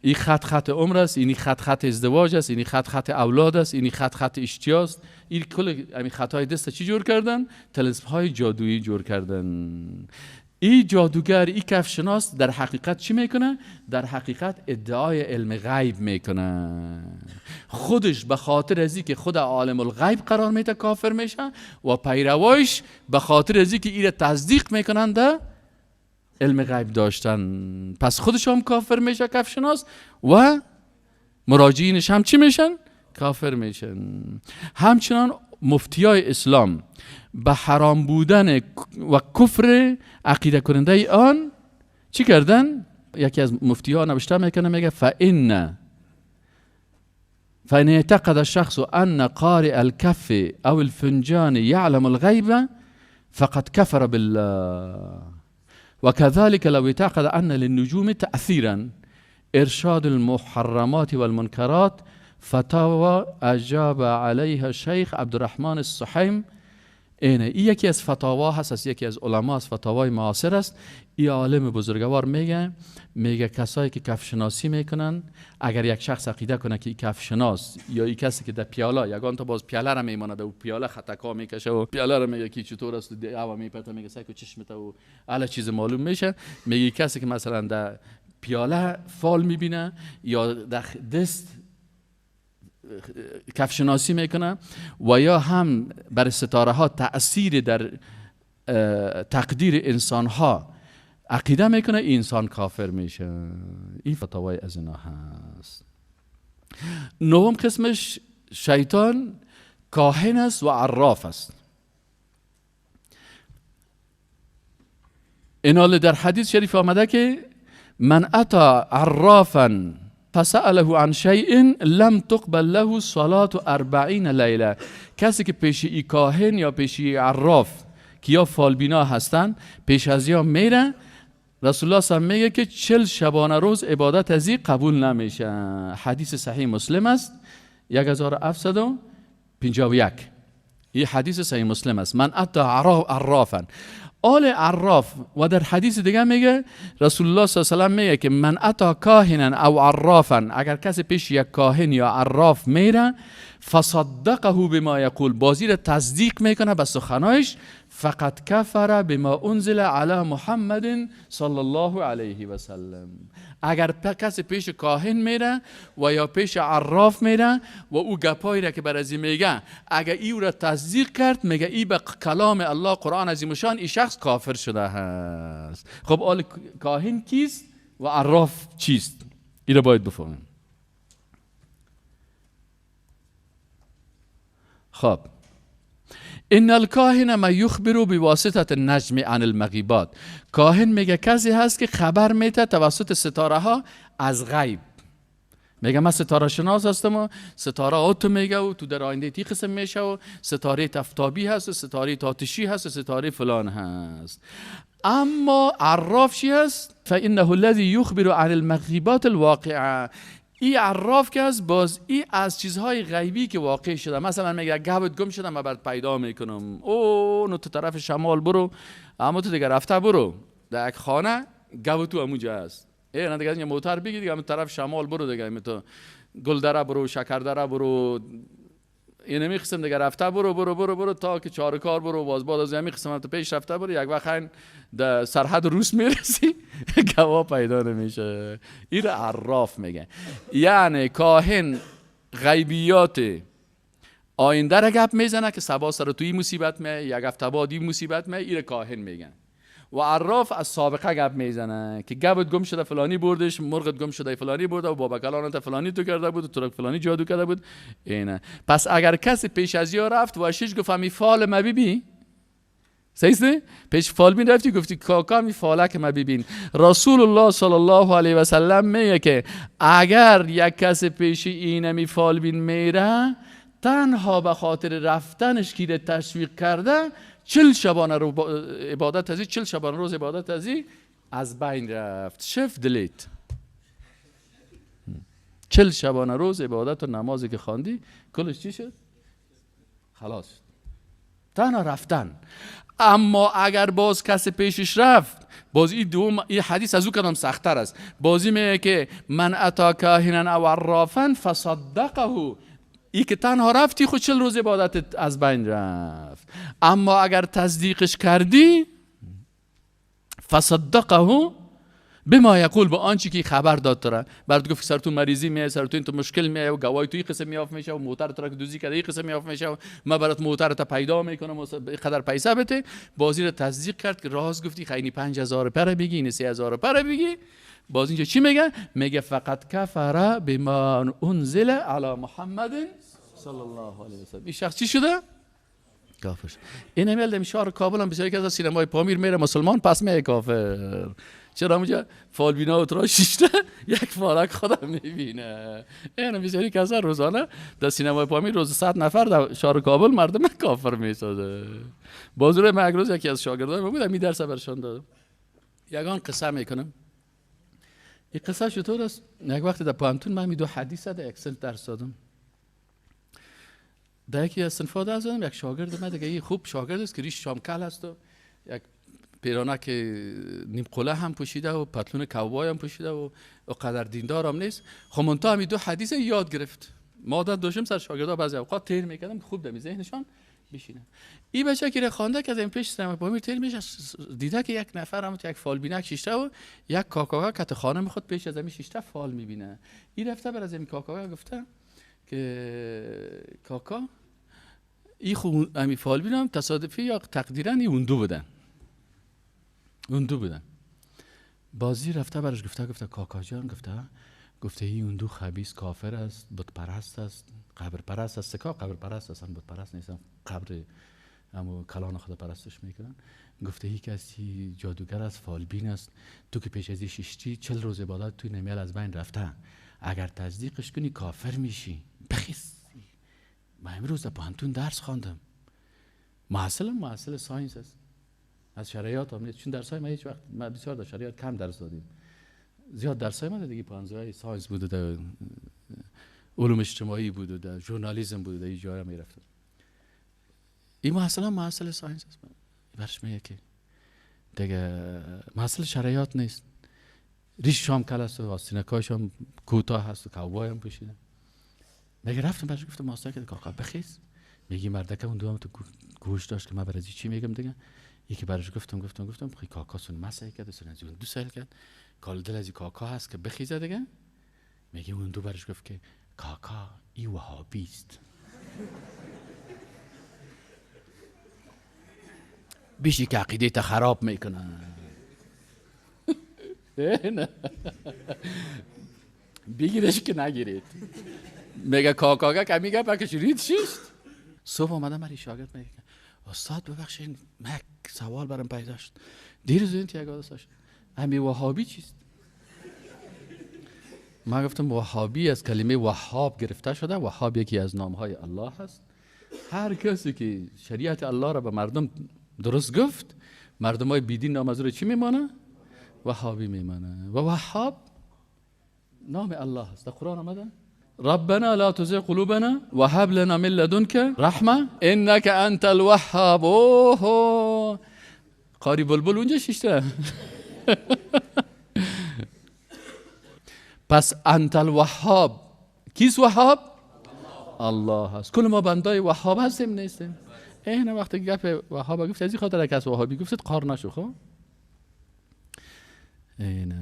این خط خط عمر است، این خط خط ازدواج است، این خط خط اولاد است، این خط خط اشتیا است. این کل همین خطای دست چی جور کردن؟ طلسم های جادویی جور کردن. این جادوگر، این کفشناس در حقیقت چی میکنه؟ در حقیقت ادعای علم غیب میکنه. خودش به خاطر از که خود عالم الغیب قرار میده کافر میشه و پیروایش به خاطر از که ایره تصدیق میکنن در علم غیب داشتن، پس خودش هم کافر میشه کفشناس و مراجعینش هم چی میشن؟ کافر میشن. همچنان مفتیای اسلام به حرام بودن و کفر عقیده کننده آن چی کردن؟ یکی از مفتی ها نوشته میکنه، میگه فإن اعتقد الشخص أن قارئ الكف أو الفنجان يعلم الغيب فقد كفر بالله، وكذلك لو اعتقد أن للنجوم تأثيرا إرشاد المحرمات والمنكرات فتاوى أجاب عليها الشيخ عبد الرحمن السحيم. اینه این یکی از فتاوا هست، از یکی از علما از فتاوای معاصر است. این عالم بزرگوار میگه کسایی که کفشناسی میکنن، اگر یک شخص عقیده کنه که این کفشناس یا این کسی که در پیاله یگان تا باز پیاله را میمانه، در پیاله خطکا میکشه و پیاله را میگه که چطور است و هوا میپرته، میگه سگ و چشمت و الا چیز معلوم میشه. میگه کسی که مثلا در پیاله فال میبینه یا در دست کفشناسی میکنه و یا هم بر ستاره ها تأثیر در تقدیر انسان ها عقیده میکنه، انسان کافر میشه. این فتاوای از اینا هست. نهم قسمش شیطان کاهن است و عراف است. اینال در حدیث شریف آمده که من اتا عرافا فسأله عن شیء لم تقبل له صلاة 40 لیله. کسی که پیش ای کاهن یا پیش ای عراف که یا فالبینا هستن پیش از یا میره، رسول الله صلی الله علیه و میگه که 40 شبانه روز عبادت از این قبول نمیشه. حدیث صحیح مسلم است 1751. این حدیث صحیح مسلم است. من اتی عرافا آل عراف. و در حدیث دیگه میگه رسول الله صلی الله علیه و میگه که من اتا کاهنا او عرافا، اگر کسی پیش یک کاهن یا عراف میره فصدقه بما یقول، بازی را تصدیق میکنه به سخنایش، فقط کفر بما انزل علی محمد صلی الله علیه و سلم. اگر کسی پیش کاهن میره و یا پیش عراف میره و او گپایی را که بر ازی میگه اگر ای را تصدیق کرد، میگه ای به کلام الله قرآن عظیم شان ای شخص کافر شده هست. خب آل کاهن کیست و عراف چیست؟ ای را باید بفهمیم. خب ان الکاهن ما یخبر بواسطه النجم عن المغیبات. کاهن میگه کسی هست که خبر میده توسط ستاره ها از غیب. میگه من ستاره شناس هستم و ستاره ها تو میگه و تو در آینده تی قسم میشه و ستاره تفتابی هست و ستاره تاتشی هست و ستاره فلان هست. اما عراف چی هست؟ فانه الذی یخبر عن المغیبات الواقعه. این عراف که است باز ای از چیزهای غیبی که واقع شده، مثلا میگه گهوت گم شده من برات پیدا میکنم، او نو تو طرف شمال برو، اما تو دیگه رفته برو در یک خانه گهوت تو همونجا هست، ای نه دیگه موتر بگی دیگه همون طرف شمال برو دیگه، تو گلدره برو، شکردره برو، این نمی قسم دیگه رفته برو برو برو برو تا که چهارکار برو، باز بعد از همین قسم تو پیش رفته برو، یک وقت در سرحد روس میرسی گواه پیدا نمیشه. این را عراف میگه. یعنی کاهن غیبیات آینده را گپ میزنه که سبا سر توی مصیبت می، یک هفته بعد این مصیبت می، این را کاهن میگن. و عراف از سابقه گپ میزنه که گبت گم شده فلانی بردش، مرغت گم شده فلانی برده و بابا کلانت فلانی تو کرده بود و تو فلانی جادو کرده بود. اینه. پس اگر کسی پیش از یا رفت و شش گفت می فال ما ببین، صحیح پیش فال بین رفتی گفتی کاکا می فالک ما ببین، رسول الله صلی الله علیه و سلم میگه که اگر یک کسی پیش اینه می فال بین میره، تنها به خاطر رفتنش که تشویق کرده 40 شبانه رو عبادت ازی، 40 شبانه روز عبادت ازی از بین رفت. شف دلیت. 40 شبانه روز عبادت و نمازی که خواندی کلش چی شد؟ خلاص شد. تنها رفتن. اما اگر باز کسی پیشش رفت، باز این دوم این حدیث از او کدام سخت‌تر است. بازی میگه که من اتا کاهنا او عرافا فصدقه، ای که تنها رفتی خود 40 روز عبادت از بین رفت. اما اگر تصدیقش کردی، فصدقه بما یقول، با آنچه که خبر داد تو را، برات گفت سر تو مریضی میای، سر تو این تو مشکل میای و گواهی تو این قسم میاف میشه و موتر تو را که دوزی کرده این قسم میاف میشه و من برات موتر تا پیدا میکنم و قدر پیسه بده. بازی رو تصدیق کرد که راز گفتی، خیلی 5000 پر بگی، این 3000 پر بگی. باز اینجا چی میگه؟ میگه فقط کفر بما انزل علی محمد صلی الله علیه و سلم. این شخص چی شده؟ کافر. این هم در شهر کابل هم بسیاری که از سینمای پامیر میره مسلمان، پس میه کافر. چرا اونجا فالبینا و تراشیشته یک فالک خدا میبینه. این بسیاری کسا روزانه در سینمای پامیر روز 100 نفر در شهر کابل مردم کافر میسازه. باز روی من یک روز یکی از شاگردان من بود، می درس برشان دادم. یگان قصه میکنم. این قصه چطور است؟ یک وقت در پوهنتون من دو حدیث در یک صنف درس دادم. در یکی از صنف‌ها درس دادم، یک شاگرد من دیگه این خوب شاگرد است که ریش شامکل است و یک پیرانک نیم قله هم پوشیده و پتلون کوبای هم پوشیده و قدر دیندار هم نیست. خب منتها همین دو حدیث یاد گرفت. ما عادت داشتیم سر شاگردا بعضی اوقات تیر میکردم که خوب در ذهنشان بشینه. این بچه که خوانده که از این پیش سینما پامیر تیر میشه، دیده که یک نفر هم یک فالبینک شیشته و یک کاکاکا کت خانم خود پیش از همین شیشته فال میبینه. این رفته بر از این کاکاکا گفته که کاکا این خو همین فالبینم تصادفی یا تقدیراً این اون دو بودن. اون دو بودن. بازی رفته برش گفته، گفته کاکا جان، گفته این اون دو خبیث کافر است، بت پرست است، قبر پرست است. سکا قبر پرست هستن، بت پرست نیستن، قبر همو کلان خدا پرستش میکنن. گفته هی کسی جادوگر است، فالبین است، تو که پیش از ششتی 40 روز عبادت توی نمیل از بین رفته، اگر تصدیقش کنی کافر میشی. بخیس من امروز در پوهنتون درس خواندم، محصل science است، از شرعیات هم نیست، چون درس های من هیچ وقت، من بسیار در شرعیات کم درس دادیم، زیاد درس های من دیگه پوهنتون science بود و در علوم اجتماعی بود و در ژورنالیسم بود و در این جاها میرفتم. این محصل science است. برش میگه که دیگه محصل شرعیات نیست، ریش شام کل است و آستینکایش هم کوتاه هست و کوبای هم پوشیده. میگه رفتم برش گفتم ماستر که کاکا بخیز. میگه مردکه اون دو هم تو گوش داشت که من برای چی میگم دیگه. یکی برش گفتم خی کاکا سون مسح کرد، سون از اون دو سال کرد، کال دل از کاکا هست که بخیزه دیگه. میگه اون دو برش گفت که کاکا ای وهابی است. بیشی که عقیده تا خراب میکنه. نه بگیرش که نگیرید. میگه کاکا که میگه پکش رید شیشت. صبح آمدم برای شاگرد میگه استاد ببخشید من سوال برام پیدا شد دیروز این تیگه داشت، امی وهابی چیست؟ من گفتم وهابی از کلمه وهاب گرفته شده. وهاب یکی از نامهای الله هست. هر کسی که شریعت الله را به مردم درست گفت، مردم های بیدین نام از او چی میمانه؟ وهابی میمانه. و وهاب نام الله است. در قرآن آمده ربنا لا تزغ قلوبنا وهب لنا من لدنك رحمه انك انت الوهاب. اوه قاری بلبل اونجا شیشته. پس انت الوهاب، کیست وهاب؟ الله هست. کل ما بندای وهاب هستیم نیستیم؟ این وقتی گپ وهاب گفت از این خاطر کس وهابی گفتید قار نشو. خب این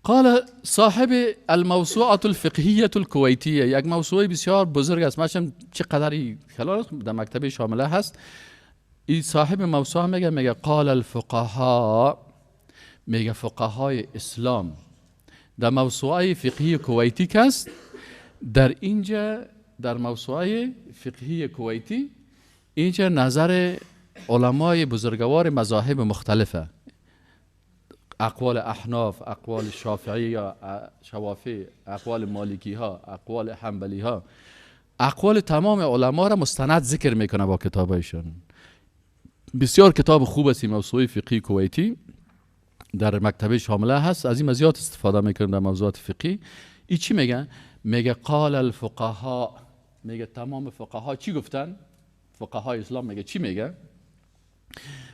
قال صاحب الموسوعة الفقهية الكويتية، یک موسوعه بسیار بزرگ است، من چه قدری خلال در مکتب شامله هست. این صاحب موسوعه میگه قال الفقهاء، میگه فقهای اسلام در موسوعه فقهی کویتی که است، در اینجا در موسوعه فقهی کویتی اینجا نظر علمای بزرگوار مذاهب مختلفه، اقوال احناف، اقوال شافعی یا شوافی، اقوال مالکی ها، اقوال حنبلی ها، اقوال تمام علما را مستند ذکر میکنه با کتابایشان. بسیار کتاب خوب است موسوعه فقهی کویتی، در مکتبه شامله هست، از این زیاد استفاده میکنیم در موضوعات فقهی. ای چی میگه؟ میگه قال الفقهاء، میگه تمام فقها چی گفتن؟ فقهای اسلام میگه چی میگه؟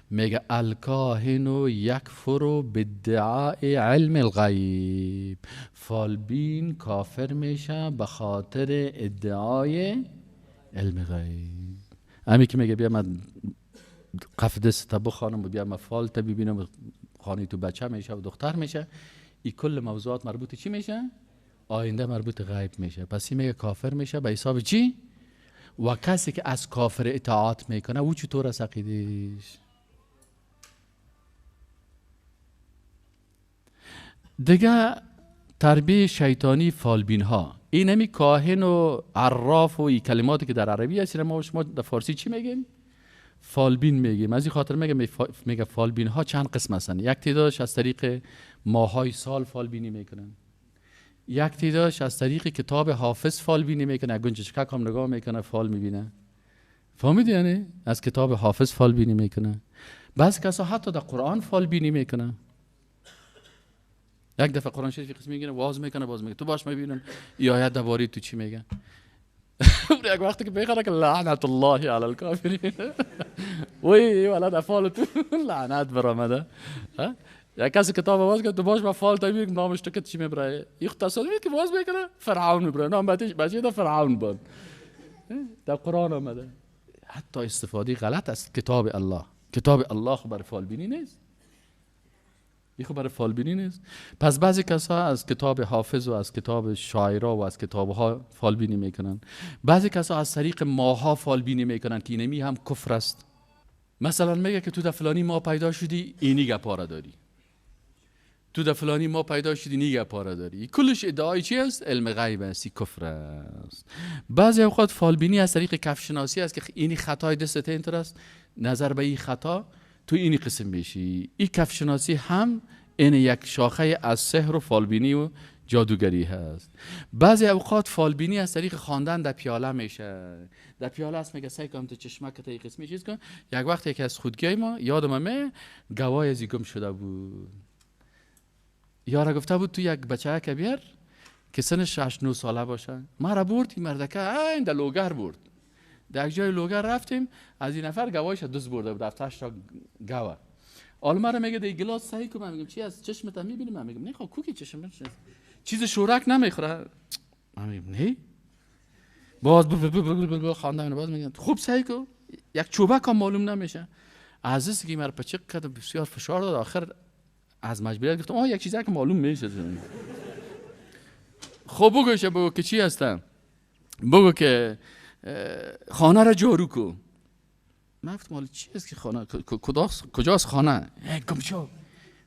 میگه الکاهن یکفر بادعاء علم الغیب. فالبین کافر میشه به خاطر ادعای علم غیب. امی که میگه بیا من قف دست تا بخوانم و بیا من فال تا ببینم خانه تو بچه میشه و دختر میشه، این کل موضوعات مربوط چی میشه؟ آینده مربوط غیب میشه. پس این میگه کافر میشه به حساب چی؟ و کسی که از کافر اطاعت میکنه او چطور است عقیده‌اش؟ دیگه تربیه شیطانی فالبین ها، این همی کاهن و عراف و این کلماتی که در عربی هست، ما شما در فارسی چی میگیم؟ فالبین میگیم. از این خاطر میگه فالبین ها چند قسم هستن. یک تعدادش از طریق ماهای سال فالبینی میکنن، یک تعدادش از طریق کتاب حافظ فالبینی میکنه، گنجشکک هم نگاه میکنه فال میبینه. فهمیدی؟ یعنی از کتاب حافظ فالبینی میکنه. بعض کسا حتی در قرآن فالبینی میکنه. یک دفعه قرآن شریف قسم میگیره واز میکنه، باز میگه تو باش میبینم ای آیت درباره تو چی میگه. یک وقتی که میخوره که لعنت الله علی الکافرین، وی ولد فال تو لعنت برآمده. یک کسی کتاب باز کرد تو باش با فال تا میگه نامش تو که چی میبره، این تصادفی که باز میکنه فرعون میبره، نام بچه دا فرعون بود، در قرآن آمده. حتی استفاده غلط از کتاب الله. کتاب الله برای فالبینی نیست، این خب برای فالبینی نیست. پس بعضی کسا از کتاب حافظ و از کتاب شاعرا و از کتابها فالبینی میکنن. بعضی کسا از طریق ماها فالبینی میکنن که اینمی هم کفر است. مثلا میگه که تو در فلانی ما پیدا شدی اینی گپا داری، تو در فلانی ما پیدا شدی اینی گپا داری. کلش ادعای چی است؟ علم غیب است، کفر است. بعضی اوقات فالبینی از طریق کفشناسی است که اینی خطای دست اینطور است، نظر به این خطا تو اینی قسم میشی. این کفشناسی هم این یک شاخه از سحر و فالبینی و جادوگری هست. بعضی اوقات فالبینی از طریق خواندن در پیاله میشه. در پیاله است میگه سعی کن تو چشمک تا قسمی چیز کن. یک وقت یکی از خودگیای ما یادم می گوای از گم شده بود، یارا گفته بود تو یک بچه که بیار که سنش 8 9 ساله باشه. ما را برد این مردکه این در لوگر برد. در جای لوگر رفتیم، از این نفر گواهش دز برده بود، 7 تا گواه. حالا مرا میگه دی گلاس صحیح کن. من میگم چی از چشمت میبینی؟ من میگم نه خب کوکی چشم چیز شورک نمیخوره. من میگم نه. باز خواندم باز میگم خوب صحیح کن، یک چوبک هم معلوم نمیشه. عزیز که مرا پچق کرد بسیار فشار داد، آخر از مجبوریت گفتم آه یک چیزی که معلوم میشه. خب بگو بگو که چی هستم، بگو که خانه را جارو کو. من گفتم حالا چی است که خانه کجاست خانه؟ گم شو.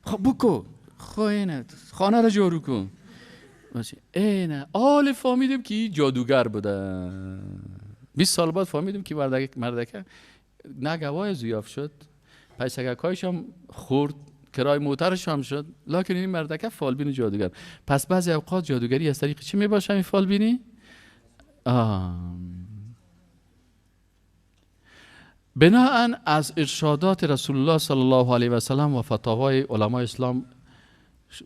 خب بکو خب اینه خانه را جارو کن. اینه آل فهمیدیم که جادوگر بوده. 20 سال بعد فهمیدیم که مردکه نه گواه زیاف شد، پیسگکایش هم خورد، کرای موترش هم شد، لکن این مردکه فالبین جادوگر. پس بعضی اوقات جادوگری از طریق چی میباشه این فالبینی؟ بناهن از ارشادات رسول الله صلی الله علیه و سلم و فتاوای علمای اسلام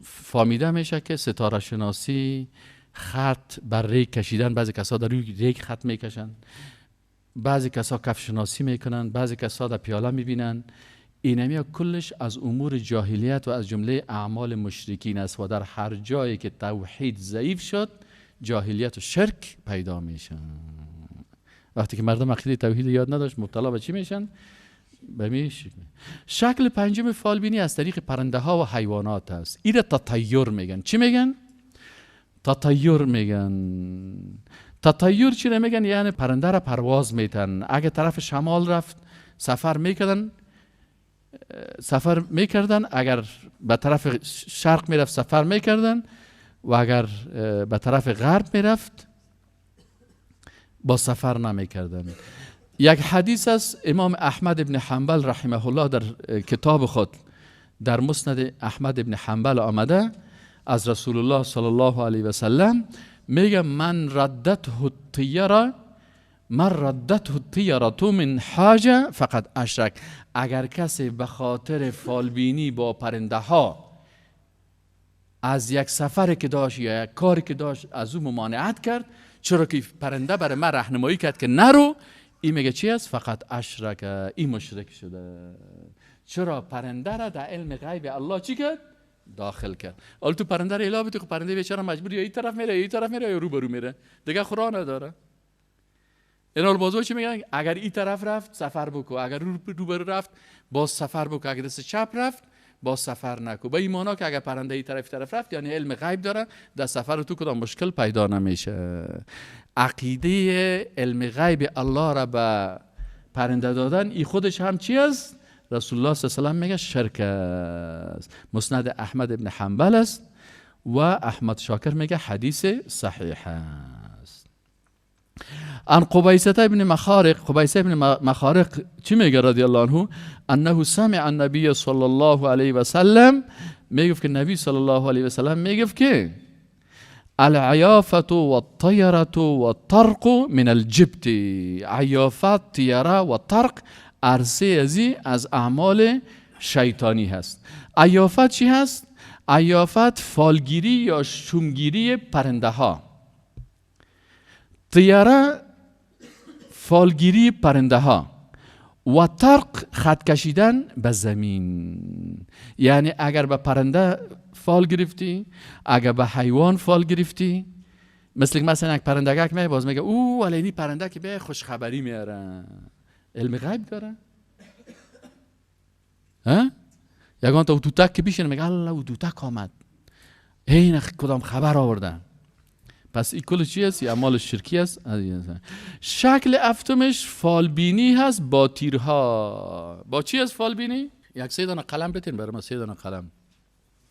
فهمیده میشه که ستاره شناسی، خط بر ریگ کشیدن، بعضی کسا در روی ریگ خط میکشن، بعضی کسا کف شناسی میکنن، بعضی کسا در پیاله میبینن، اینمی کلش از امور جاهلیت و از جمله اعمال مشرکین است و در هر جایی که توحید ضعیف شد جاهلیت و شرک پیدا میشن. وقتی که مردم عقیده توحید یاد نداشت مبتلا به چی میشن؟ به شکل پنجم فالبینی از طریق پرنده ها و حیوانات است. ایره تطیر میگن. چی میگن؟ تطیر میگن. تطیر چی میگن؟ یعنی پرنده را پرواز میتن. اگه طرف شمال رفت سفر میکردن، اگر به طرف شرق میرفت سفر میکردن و اگر به طرف غرب میرفت با سفر نمیکردن. یک حدیث است امام احمد ابن حنبل رحمه الله در کتاب خود در مسند احمد ابن حنبل آمده از رسول الله صلی الله علیه و سلم میگه من ردته الطیره، من ردته الطیره من حاجه فقط اشرک. اگر کسی به خاطر فالبینی با پرنده ها از یک سفر که داشت یا یک کاری که داشت از او ممانعت کرد، چرا که پرنده برای من راهنمایی کرد که نرو، این میگه چی است؟ فقط اشرک، این مشرک شده. چرا؟ پرنده را در علم غیب الله چی کرد؟ داخل کرد. حالا تو پرنده را اله بده، خب پرنده بیچاره مجبور یا این طرف میره یا این طرف میره یا رو برو میره، دیگه خدا نداره. اینا بازو چی میگن؟ اگر این طرف رفت سفر بکو، اگر رو برو رفت باز سفر بکو، اگر دست چپ رفت باز سفر نکو. به این معنا که اگر پرنده این طرف رفت یعنی علم غیب داره، در سفر تو کدام مشکل پیدا نمیشه. عقیده علم غیب الله را به پرنده دادن این خودش هم چی است؟ رسول الله صلی الله علیه و سلم میگه شرک است. مسند احمد ابن حنبل است و احمد شاکر میگه حدیث صحیح است. عن قبیصة ابن مخارق، قبیصه ابن مخارق چی میگه رضی الله عنه؟ انه سمع النبی صلی الله علیه و سلم، میگفت که نبی صلی الله علیه و سلم میگفت که العیافة والطیرة والطرق من الجبت. عیافت، طیره و طرق عرصه ازی از اعمال شیطانی هست. عیافت چی هست؟ عیافت فالگیری یا شومگیری پرنده ها. طیره فالگیری پرنده ها و طرق خط کشیدن به زمین. یعنی اگر به پرنده فال گرفتی، اگر به حیوان فال گرفتی، مثلا یک پرنده که می باز میگه او ولی این پرنده که به خوشخبری میاره، علم غیب داره. ها؟ یگان تا دوتک که بیشینه میگه الله او دوتک آمد، این کدام خبر آوردن. پس این کل چی است؟ اعمال شرکی است. شکل افتمش فالبینی هست با تیرها. با چی است فالبینی؟ یک سه دانه قلم بتین برای ما، سه دانه قلم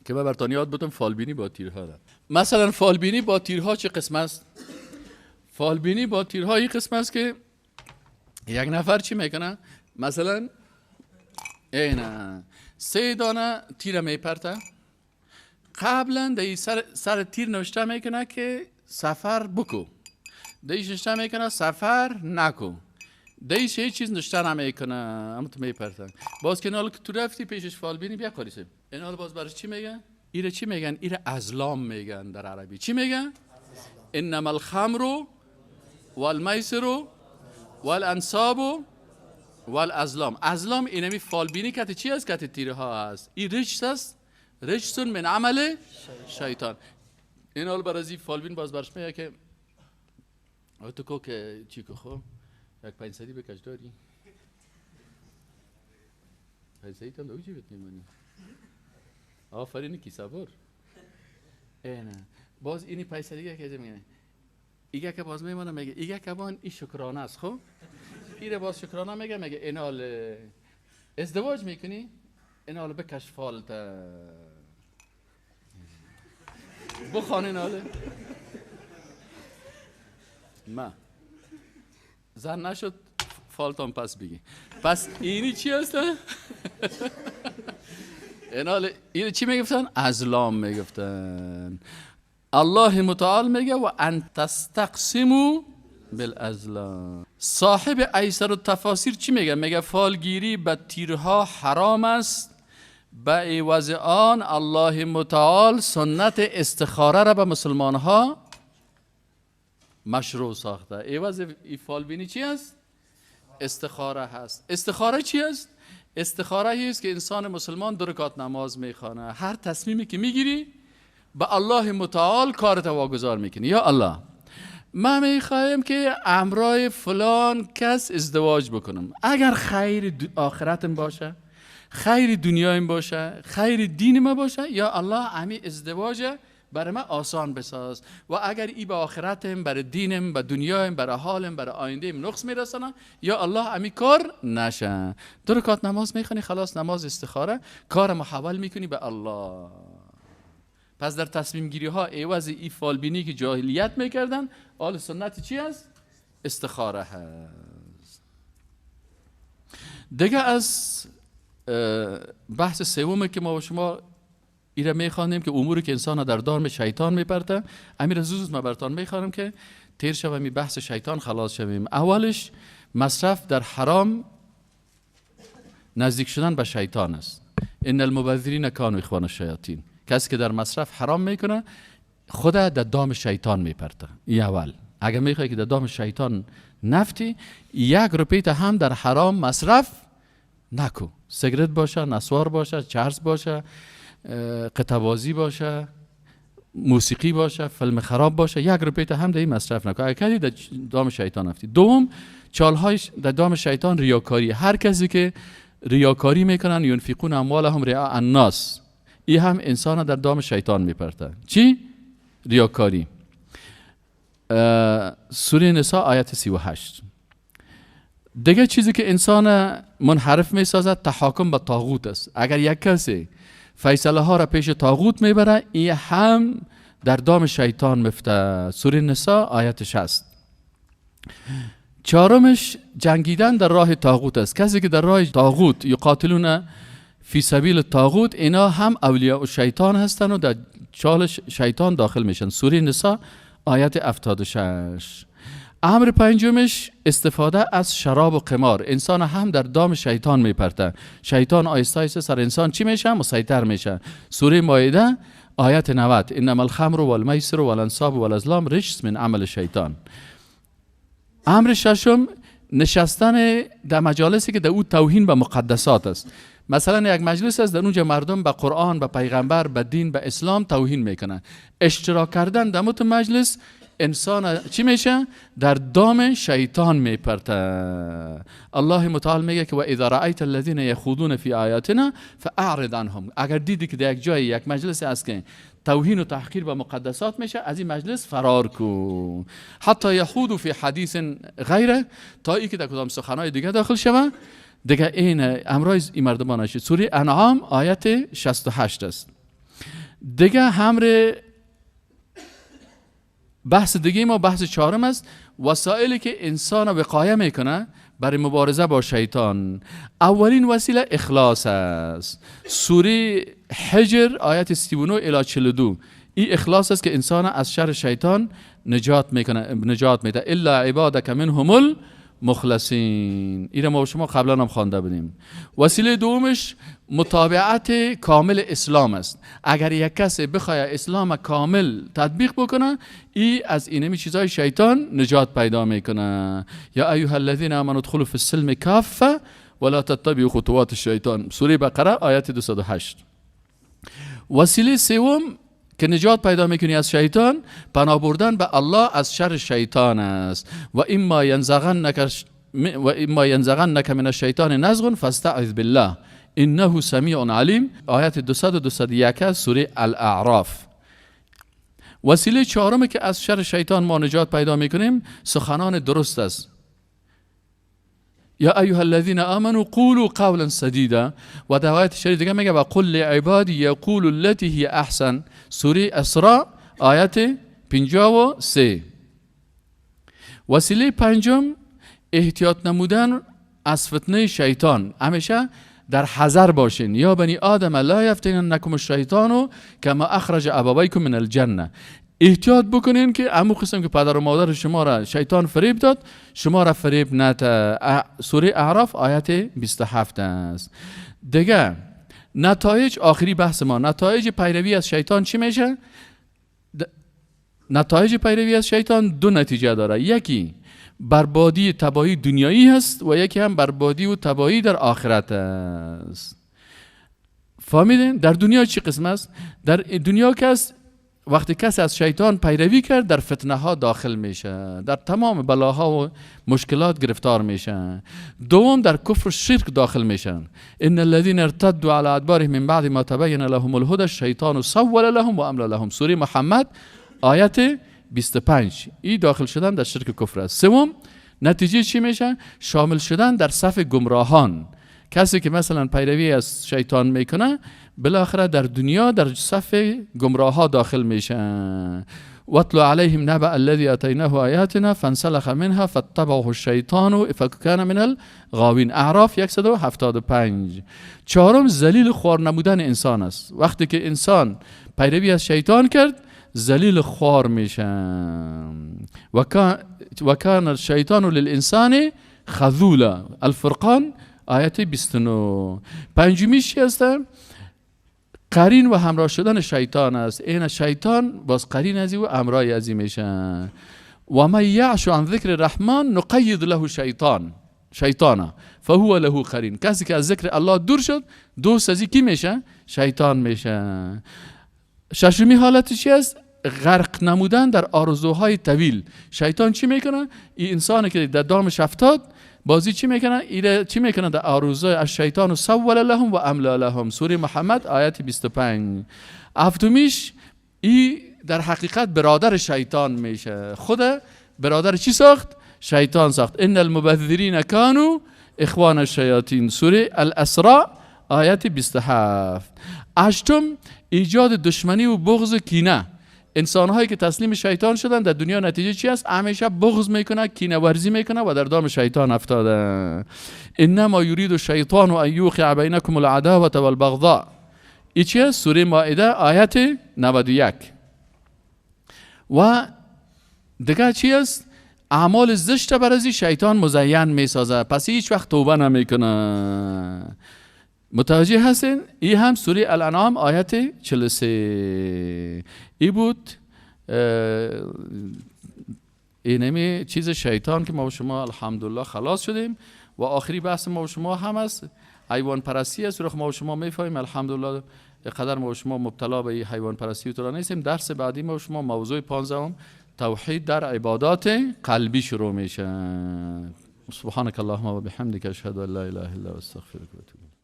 که من براتون یاد بدم فالبینی با تیرها را. مثلا فالبینی با تیرها چه قسم است؟ فالبینی با تیرها این قسم است که یک نفر چی میکنه؟ مثلا اینا سه دانه تیر میپرته، قبلا در سر تیر نوشته میکنه که سفر بکو، دیش نوشته میکنه سفر نکو، دیش هیچ چیز نوشته نمیکنه، اما تو میپرته. باز که که تو رفتی پیشش فالبینی بیا قاریسه، اینا باز برش چی میگن؟ ایره چی میگن؟ ایره ازلام میگن در عربی. چی میگن؟ انما الخمر والمیسر والانصاب والازلام. ازلام اینمی فالبینی کت چی است؟ کت تیره ها است. این رجس است، رجس من عمل شیطان. این حال برازی فالبین باز برش میگه که تو کو که چی که خو یک 500 بکش داری، 500 هم دو جیبت میمانی، آفرین کیسه بر. اینه باز اینی 500 دیگه که میگه ایگه که باز میمونه میگه ایگه که بان این شکرانه است. خب ایره باز شکرانه میگه، میگه این حال ازدواج میکنی، این حال بکش فالت بخوان، این حال ما زن نشد فالتان پس بگی. پس اینی چی هست؟ این حال اینی چی میگفتن؟ ازلام میگفتن. الله متعال میگه و ان تستقسموا بالازلام. صاحب ایسر التفاسیر چی میگه؟ میگه فالگیری به تیرها حرام است، به عوض آن الله متعال سنت استخاره را به مسلمان ها مشروع ساخته. عوض فالبینی چی است؟ استخاره هست. استخاره چی است؟ استخاره است که انسان مسلمان 2 رکعت نماز میخوانه، هر تصمیمی که میگیری به الله متعال کارت واگذار میکنی. یا الله من میخوایم که امرای فلان کس ازدواج بکنم، اگر خیر آخرتم باشه، خیر دنیایم باشه، خیر دین ما باشه، یا الله امی ازدواج برای من آسان بساز، و اگر ای به آخرتم، برای دینم، به دنیایم، برای حالم، برای آینده‌ام نقص میرسانه، یا الله امی کار نشه. 2 رکعت نماز میخونی، خلاص نماز استخاره، کار محول میکنی به الله. پس در تصمیم گیری ها عوض ای فالبینی که جاهلیت میکردن، آل سنت چی است؟ استخاره هست. دیگه از بحث سومه که ما با شما ایره میخوانیم که اموری که انسان در دام شیطان میپرته. امیر زوز ما براتان میخوانم که تیر شویم، بحث شیطان خلاص شویم. اولش مصرف در حرام نزدیک شدن به شیطان است. ان المبذرین کانوا اخوان الشیاطین. کسی که در مصرف حرام میکنه خدا در دام شیطان میپرته. این اول. اگر میخوای که در دام شیطان نفتی، یک روپیت هم در حرام مصرف نکو. سیگرت باشه، نسوار باشه، چرس باشه، قطعه‌بازی باشه، موسیقی باشه، فیلم خراب باشه، یک روپیت هم در این مصرف نکو. اگر کردی در دام شیطان افتی. دوم، چالهای در دام شیطان ریاکاری. هر کسی که ریاکاری میکنن، ینفقون اموالهم رئاء الناس، این هم انسان در دام شیطان میپرته. چی؟ ریاکاری. سوره نساء آیت 38. دیگه چیزی که انسان منحرف میسازد تحاکم به طاغوت است. اگر یک کسی فیصله ها را پیش طاغوت میبره، این هم در دام شیطان مفته. سوره نساء آیت 60. چهارمش جنگیدن در راه طاغوت است. کسی که در راه طاغوت، یقاتلون فی سبیل طاغوت، اینا هم اولیاء شیطان هستن و در چال شیطان داخل میشن. سوره نساء آیت 76. امر پنجمش استفاده از شراب و قمار. انسان هم در دام شیطان میپرته. شیطان آیسته آیسته سر انسان چی میشه؟ مسیطر میشه. سوره مائده آیت 90. انما الخمر والمیسر والانصاب والازلام رجس من عمل شیطان. امر ششم نشستن در مجالسی که در او توهین به مقدسات است. مثلا یک مجلس است، در اونجا مردم به قرآن، به پیغمبر، به دین، به اسلام توهین میکنن. اشتراک کردن در مت مجلس انسان چی میشه؟ در دام شیطان میپرته. الله متعال میگه که و اذا رأیت الذین یخوضون فی آیاتنا فاعرض عنهم. اگر دیدی که در یک جای یک مجلس است که توهین و تحقیر به مقدسات میشه، از این مجلس فرار کن. حتی یخوضوا فی حدیث غیره، تا ای که در کدام سخنای دیگه داخل شوه دیگه این امرای این مردمان نشه. سوره انعام آیت 68 است. دیگه امر بحث دیگه ما بحث چهارم است، وسایلی که انسان وقایه میکنه برای مبارزه با شیطان. اولین وسیله اخلاص است. سوره حجر آیت 39 الی 42. این اخلاص است که انسان از شر شیطان نجات میکنه، نجات میده. الا عبادک منهم المخلصین. این ما شما قبلا هم خوانده بودیم. وسیله دومش متابعت کامل اسلام است. اگر یک کسی بخواد اسلام کامل تطبیق بکنه، ای از اینمی چیزای شیطان نجات پیدا میکنه. یا ایها الذین آمنوا ادخلوا فی السلم کافه ولا تتبعوا خطوات الشیطان. سوره بقره آیت 208. وسیله سوم که نجات پیدا میکنی از شیطان، پناه بردن به الله از شر شیطان است. و اما ینزغنک من الشیطان نزغ فاستعذ بالله انه سمیع علیم. آیت 200 و 201 سوره الاعراف. وسیله چهارم که از شر شیطان ما نجات پیدا میکنیم سخنان درست است. یا ایها الذین آمنوا قولوا قولا سدیدا. و در آیت شریف دیگه میگه و قل لعبادی یقولوا التي هی احسن. سوره اسراء آیت 53. وسیله پنجم احتیاط نمودن از فتنه شیطان. همیشه در حذر باشین. یا بنی آدم لا یفتننکم الشیطان کما اخرج ابویکم من الجنه. احتیاط بکنین که امو قسم که پدر و مادر شما را شیطان فریب داد، شما را فریب نده. سوره اعراف آیت 27 است. دیگه نتایج آخری بحث ما، نتایج پیروی از شیطان چی میشه؟ نتایج پیروی از شیطان دو نتیجه داره. یکی بربادی تباهی دنیایی هست و یکی هم بربادی و تباهی در آخرت است. فهمیدین؟ در دنیا چی قسم است؟ در دنیا کس وقتی کسی از شیطان پیروی کرد در فتنه ها داخل میشه، در تمام بلاها و مشکلات گرفتار میشه. دوم در کفر و شرک داخل میشن. ان الذين ارتدوا على ادبارهم من بعد ما تبین لهم الهدى الشیطان سول لهم و املى لهم. سوره محمد آیت 25. این داخل شدن در شرک کفر است. سوم نتیجه چی میشه؟ شامل شدن در صف گمراهان. کسی که مثلا پیروی از شیطان میکنه بالاخره در دنیا در صف گمراه ها داخل میشه. واتل علیهم نبأ الذی آتیناه آیاتنا فانسلخ منها فاتبعه الشیطان فکان من الغاوین. اعراف 175. چهارم ذلیل خوار نمودن انسان است. وقتی که انسان پیروی از شیطان کرد ذلیل خوار میشه. و کان الشیطان للانسان خذولا. الفرقان آیت 29. پنجمیش چی هست؟ قرین و همراه شدن شیطان است. این شیطان باز قرین ازی و همراه ازی میشه. و من یعش عن ذکر الرحمن نقید له شیطانا فهو له قرین. کسی که از ذکر الله دور شد، دوست از کی میشه؟ شیطان میشه. ششمی حالت چی است؟ غرق نمودن در آرزوهای طویل. شیطان چی میکنه؟ این انسانی که در دامش افتاد بازی چی میکنه؟ ایره چی میکنه؟ در آرزوهای الشیطان سول لهم و املا لهم، سوره محمد آیت 25. هفتمیش ای در حقیقت برادر شیطان میشه. خود برادر چی ساخت؟ شیطان ساخت. ان المبذرین کانوا اخوان الشیاطین، سوره الاسراء آیت 27. هشتم ایجاد دشمنی و بغض و کینه. انسان هایی که تسلیم شیطان شدن در دنیا نتیجه چی است؟ همیشه بغض میکنه، کینه ورزی میکنه و در دام شیطان افتاده. انما یرید الشیطان ان یوقع بینکم العداوة والبغضاء. ای چی است؟ سوره مائده آیت 91. و دیگه چی است؟ اعمال زشت بر از شیطان مزین میسازه، پس هیچ وقت توبه نمیکنه. متوجه هستین؟ ای هم سوره الانعام آیت 43. ای بود اینمی چیز شیطان که ما و شما الحمدلله خلاص شدیم. و آخری بحث ما و شما هم است حیوان پرستی است. ما و شما میفهمیم الحمدلله قدر ما و شما مبتلا به حیوان پرستی و نیستیم. درس بعدی ما و شما موضوع 15 توحید در عبادات قلبی شروع میشه. سبحانك اللهم و بحمدك اشهد ان لا اله الا انت استغفرك و اتوب الیک.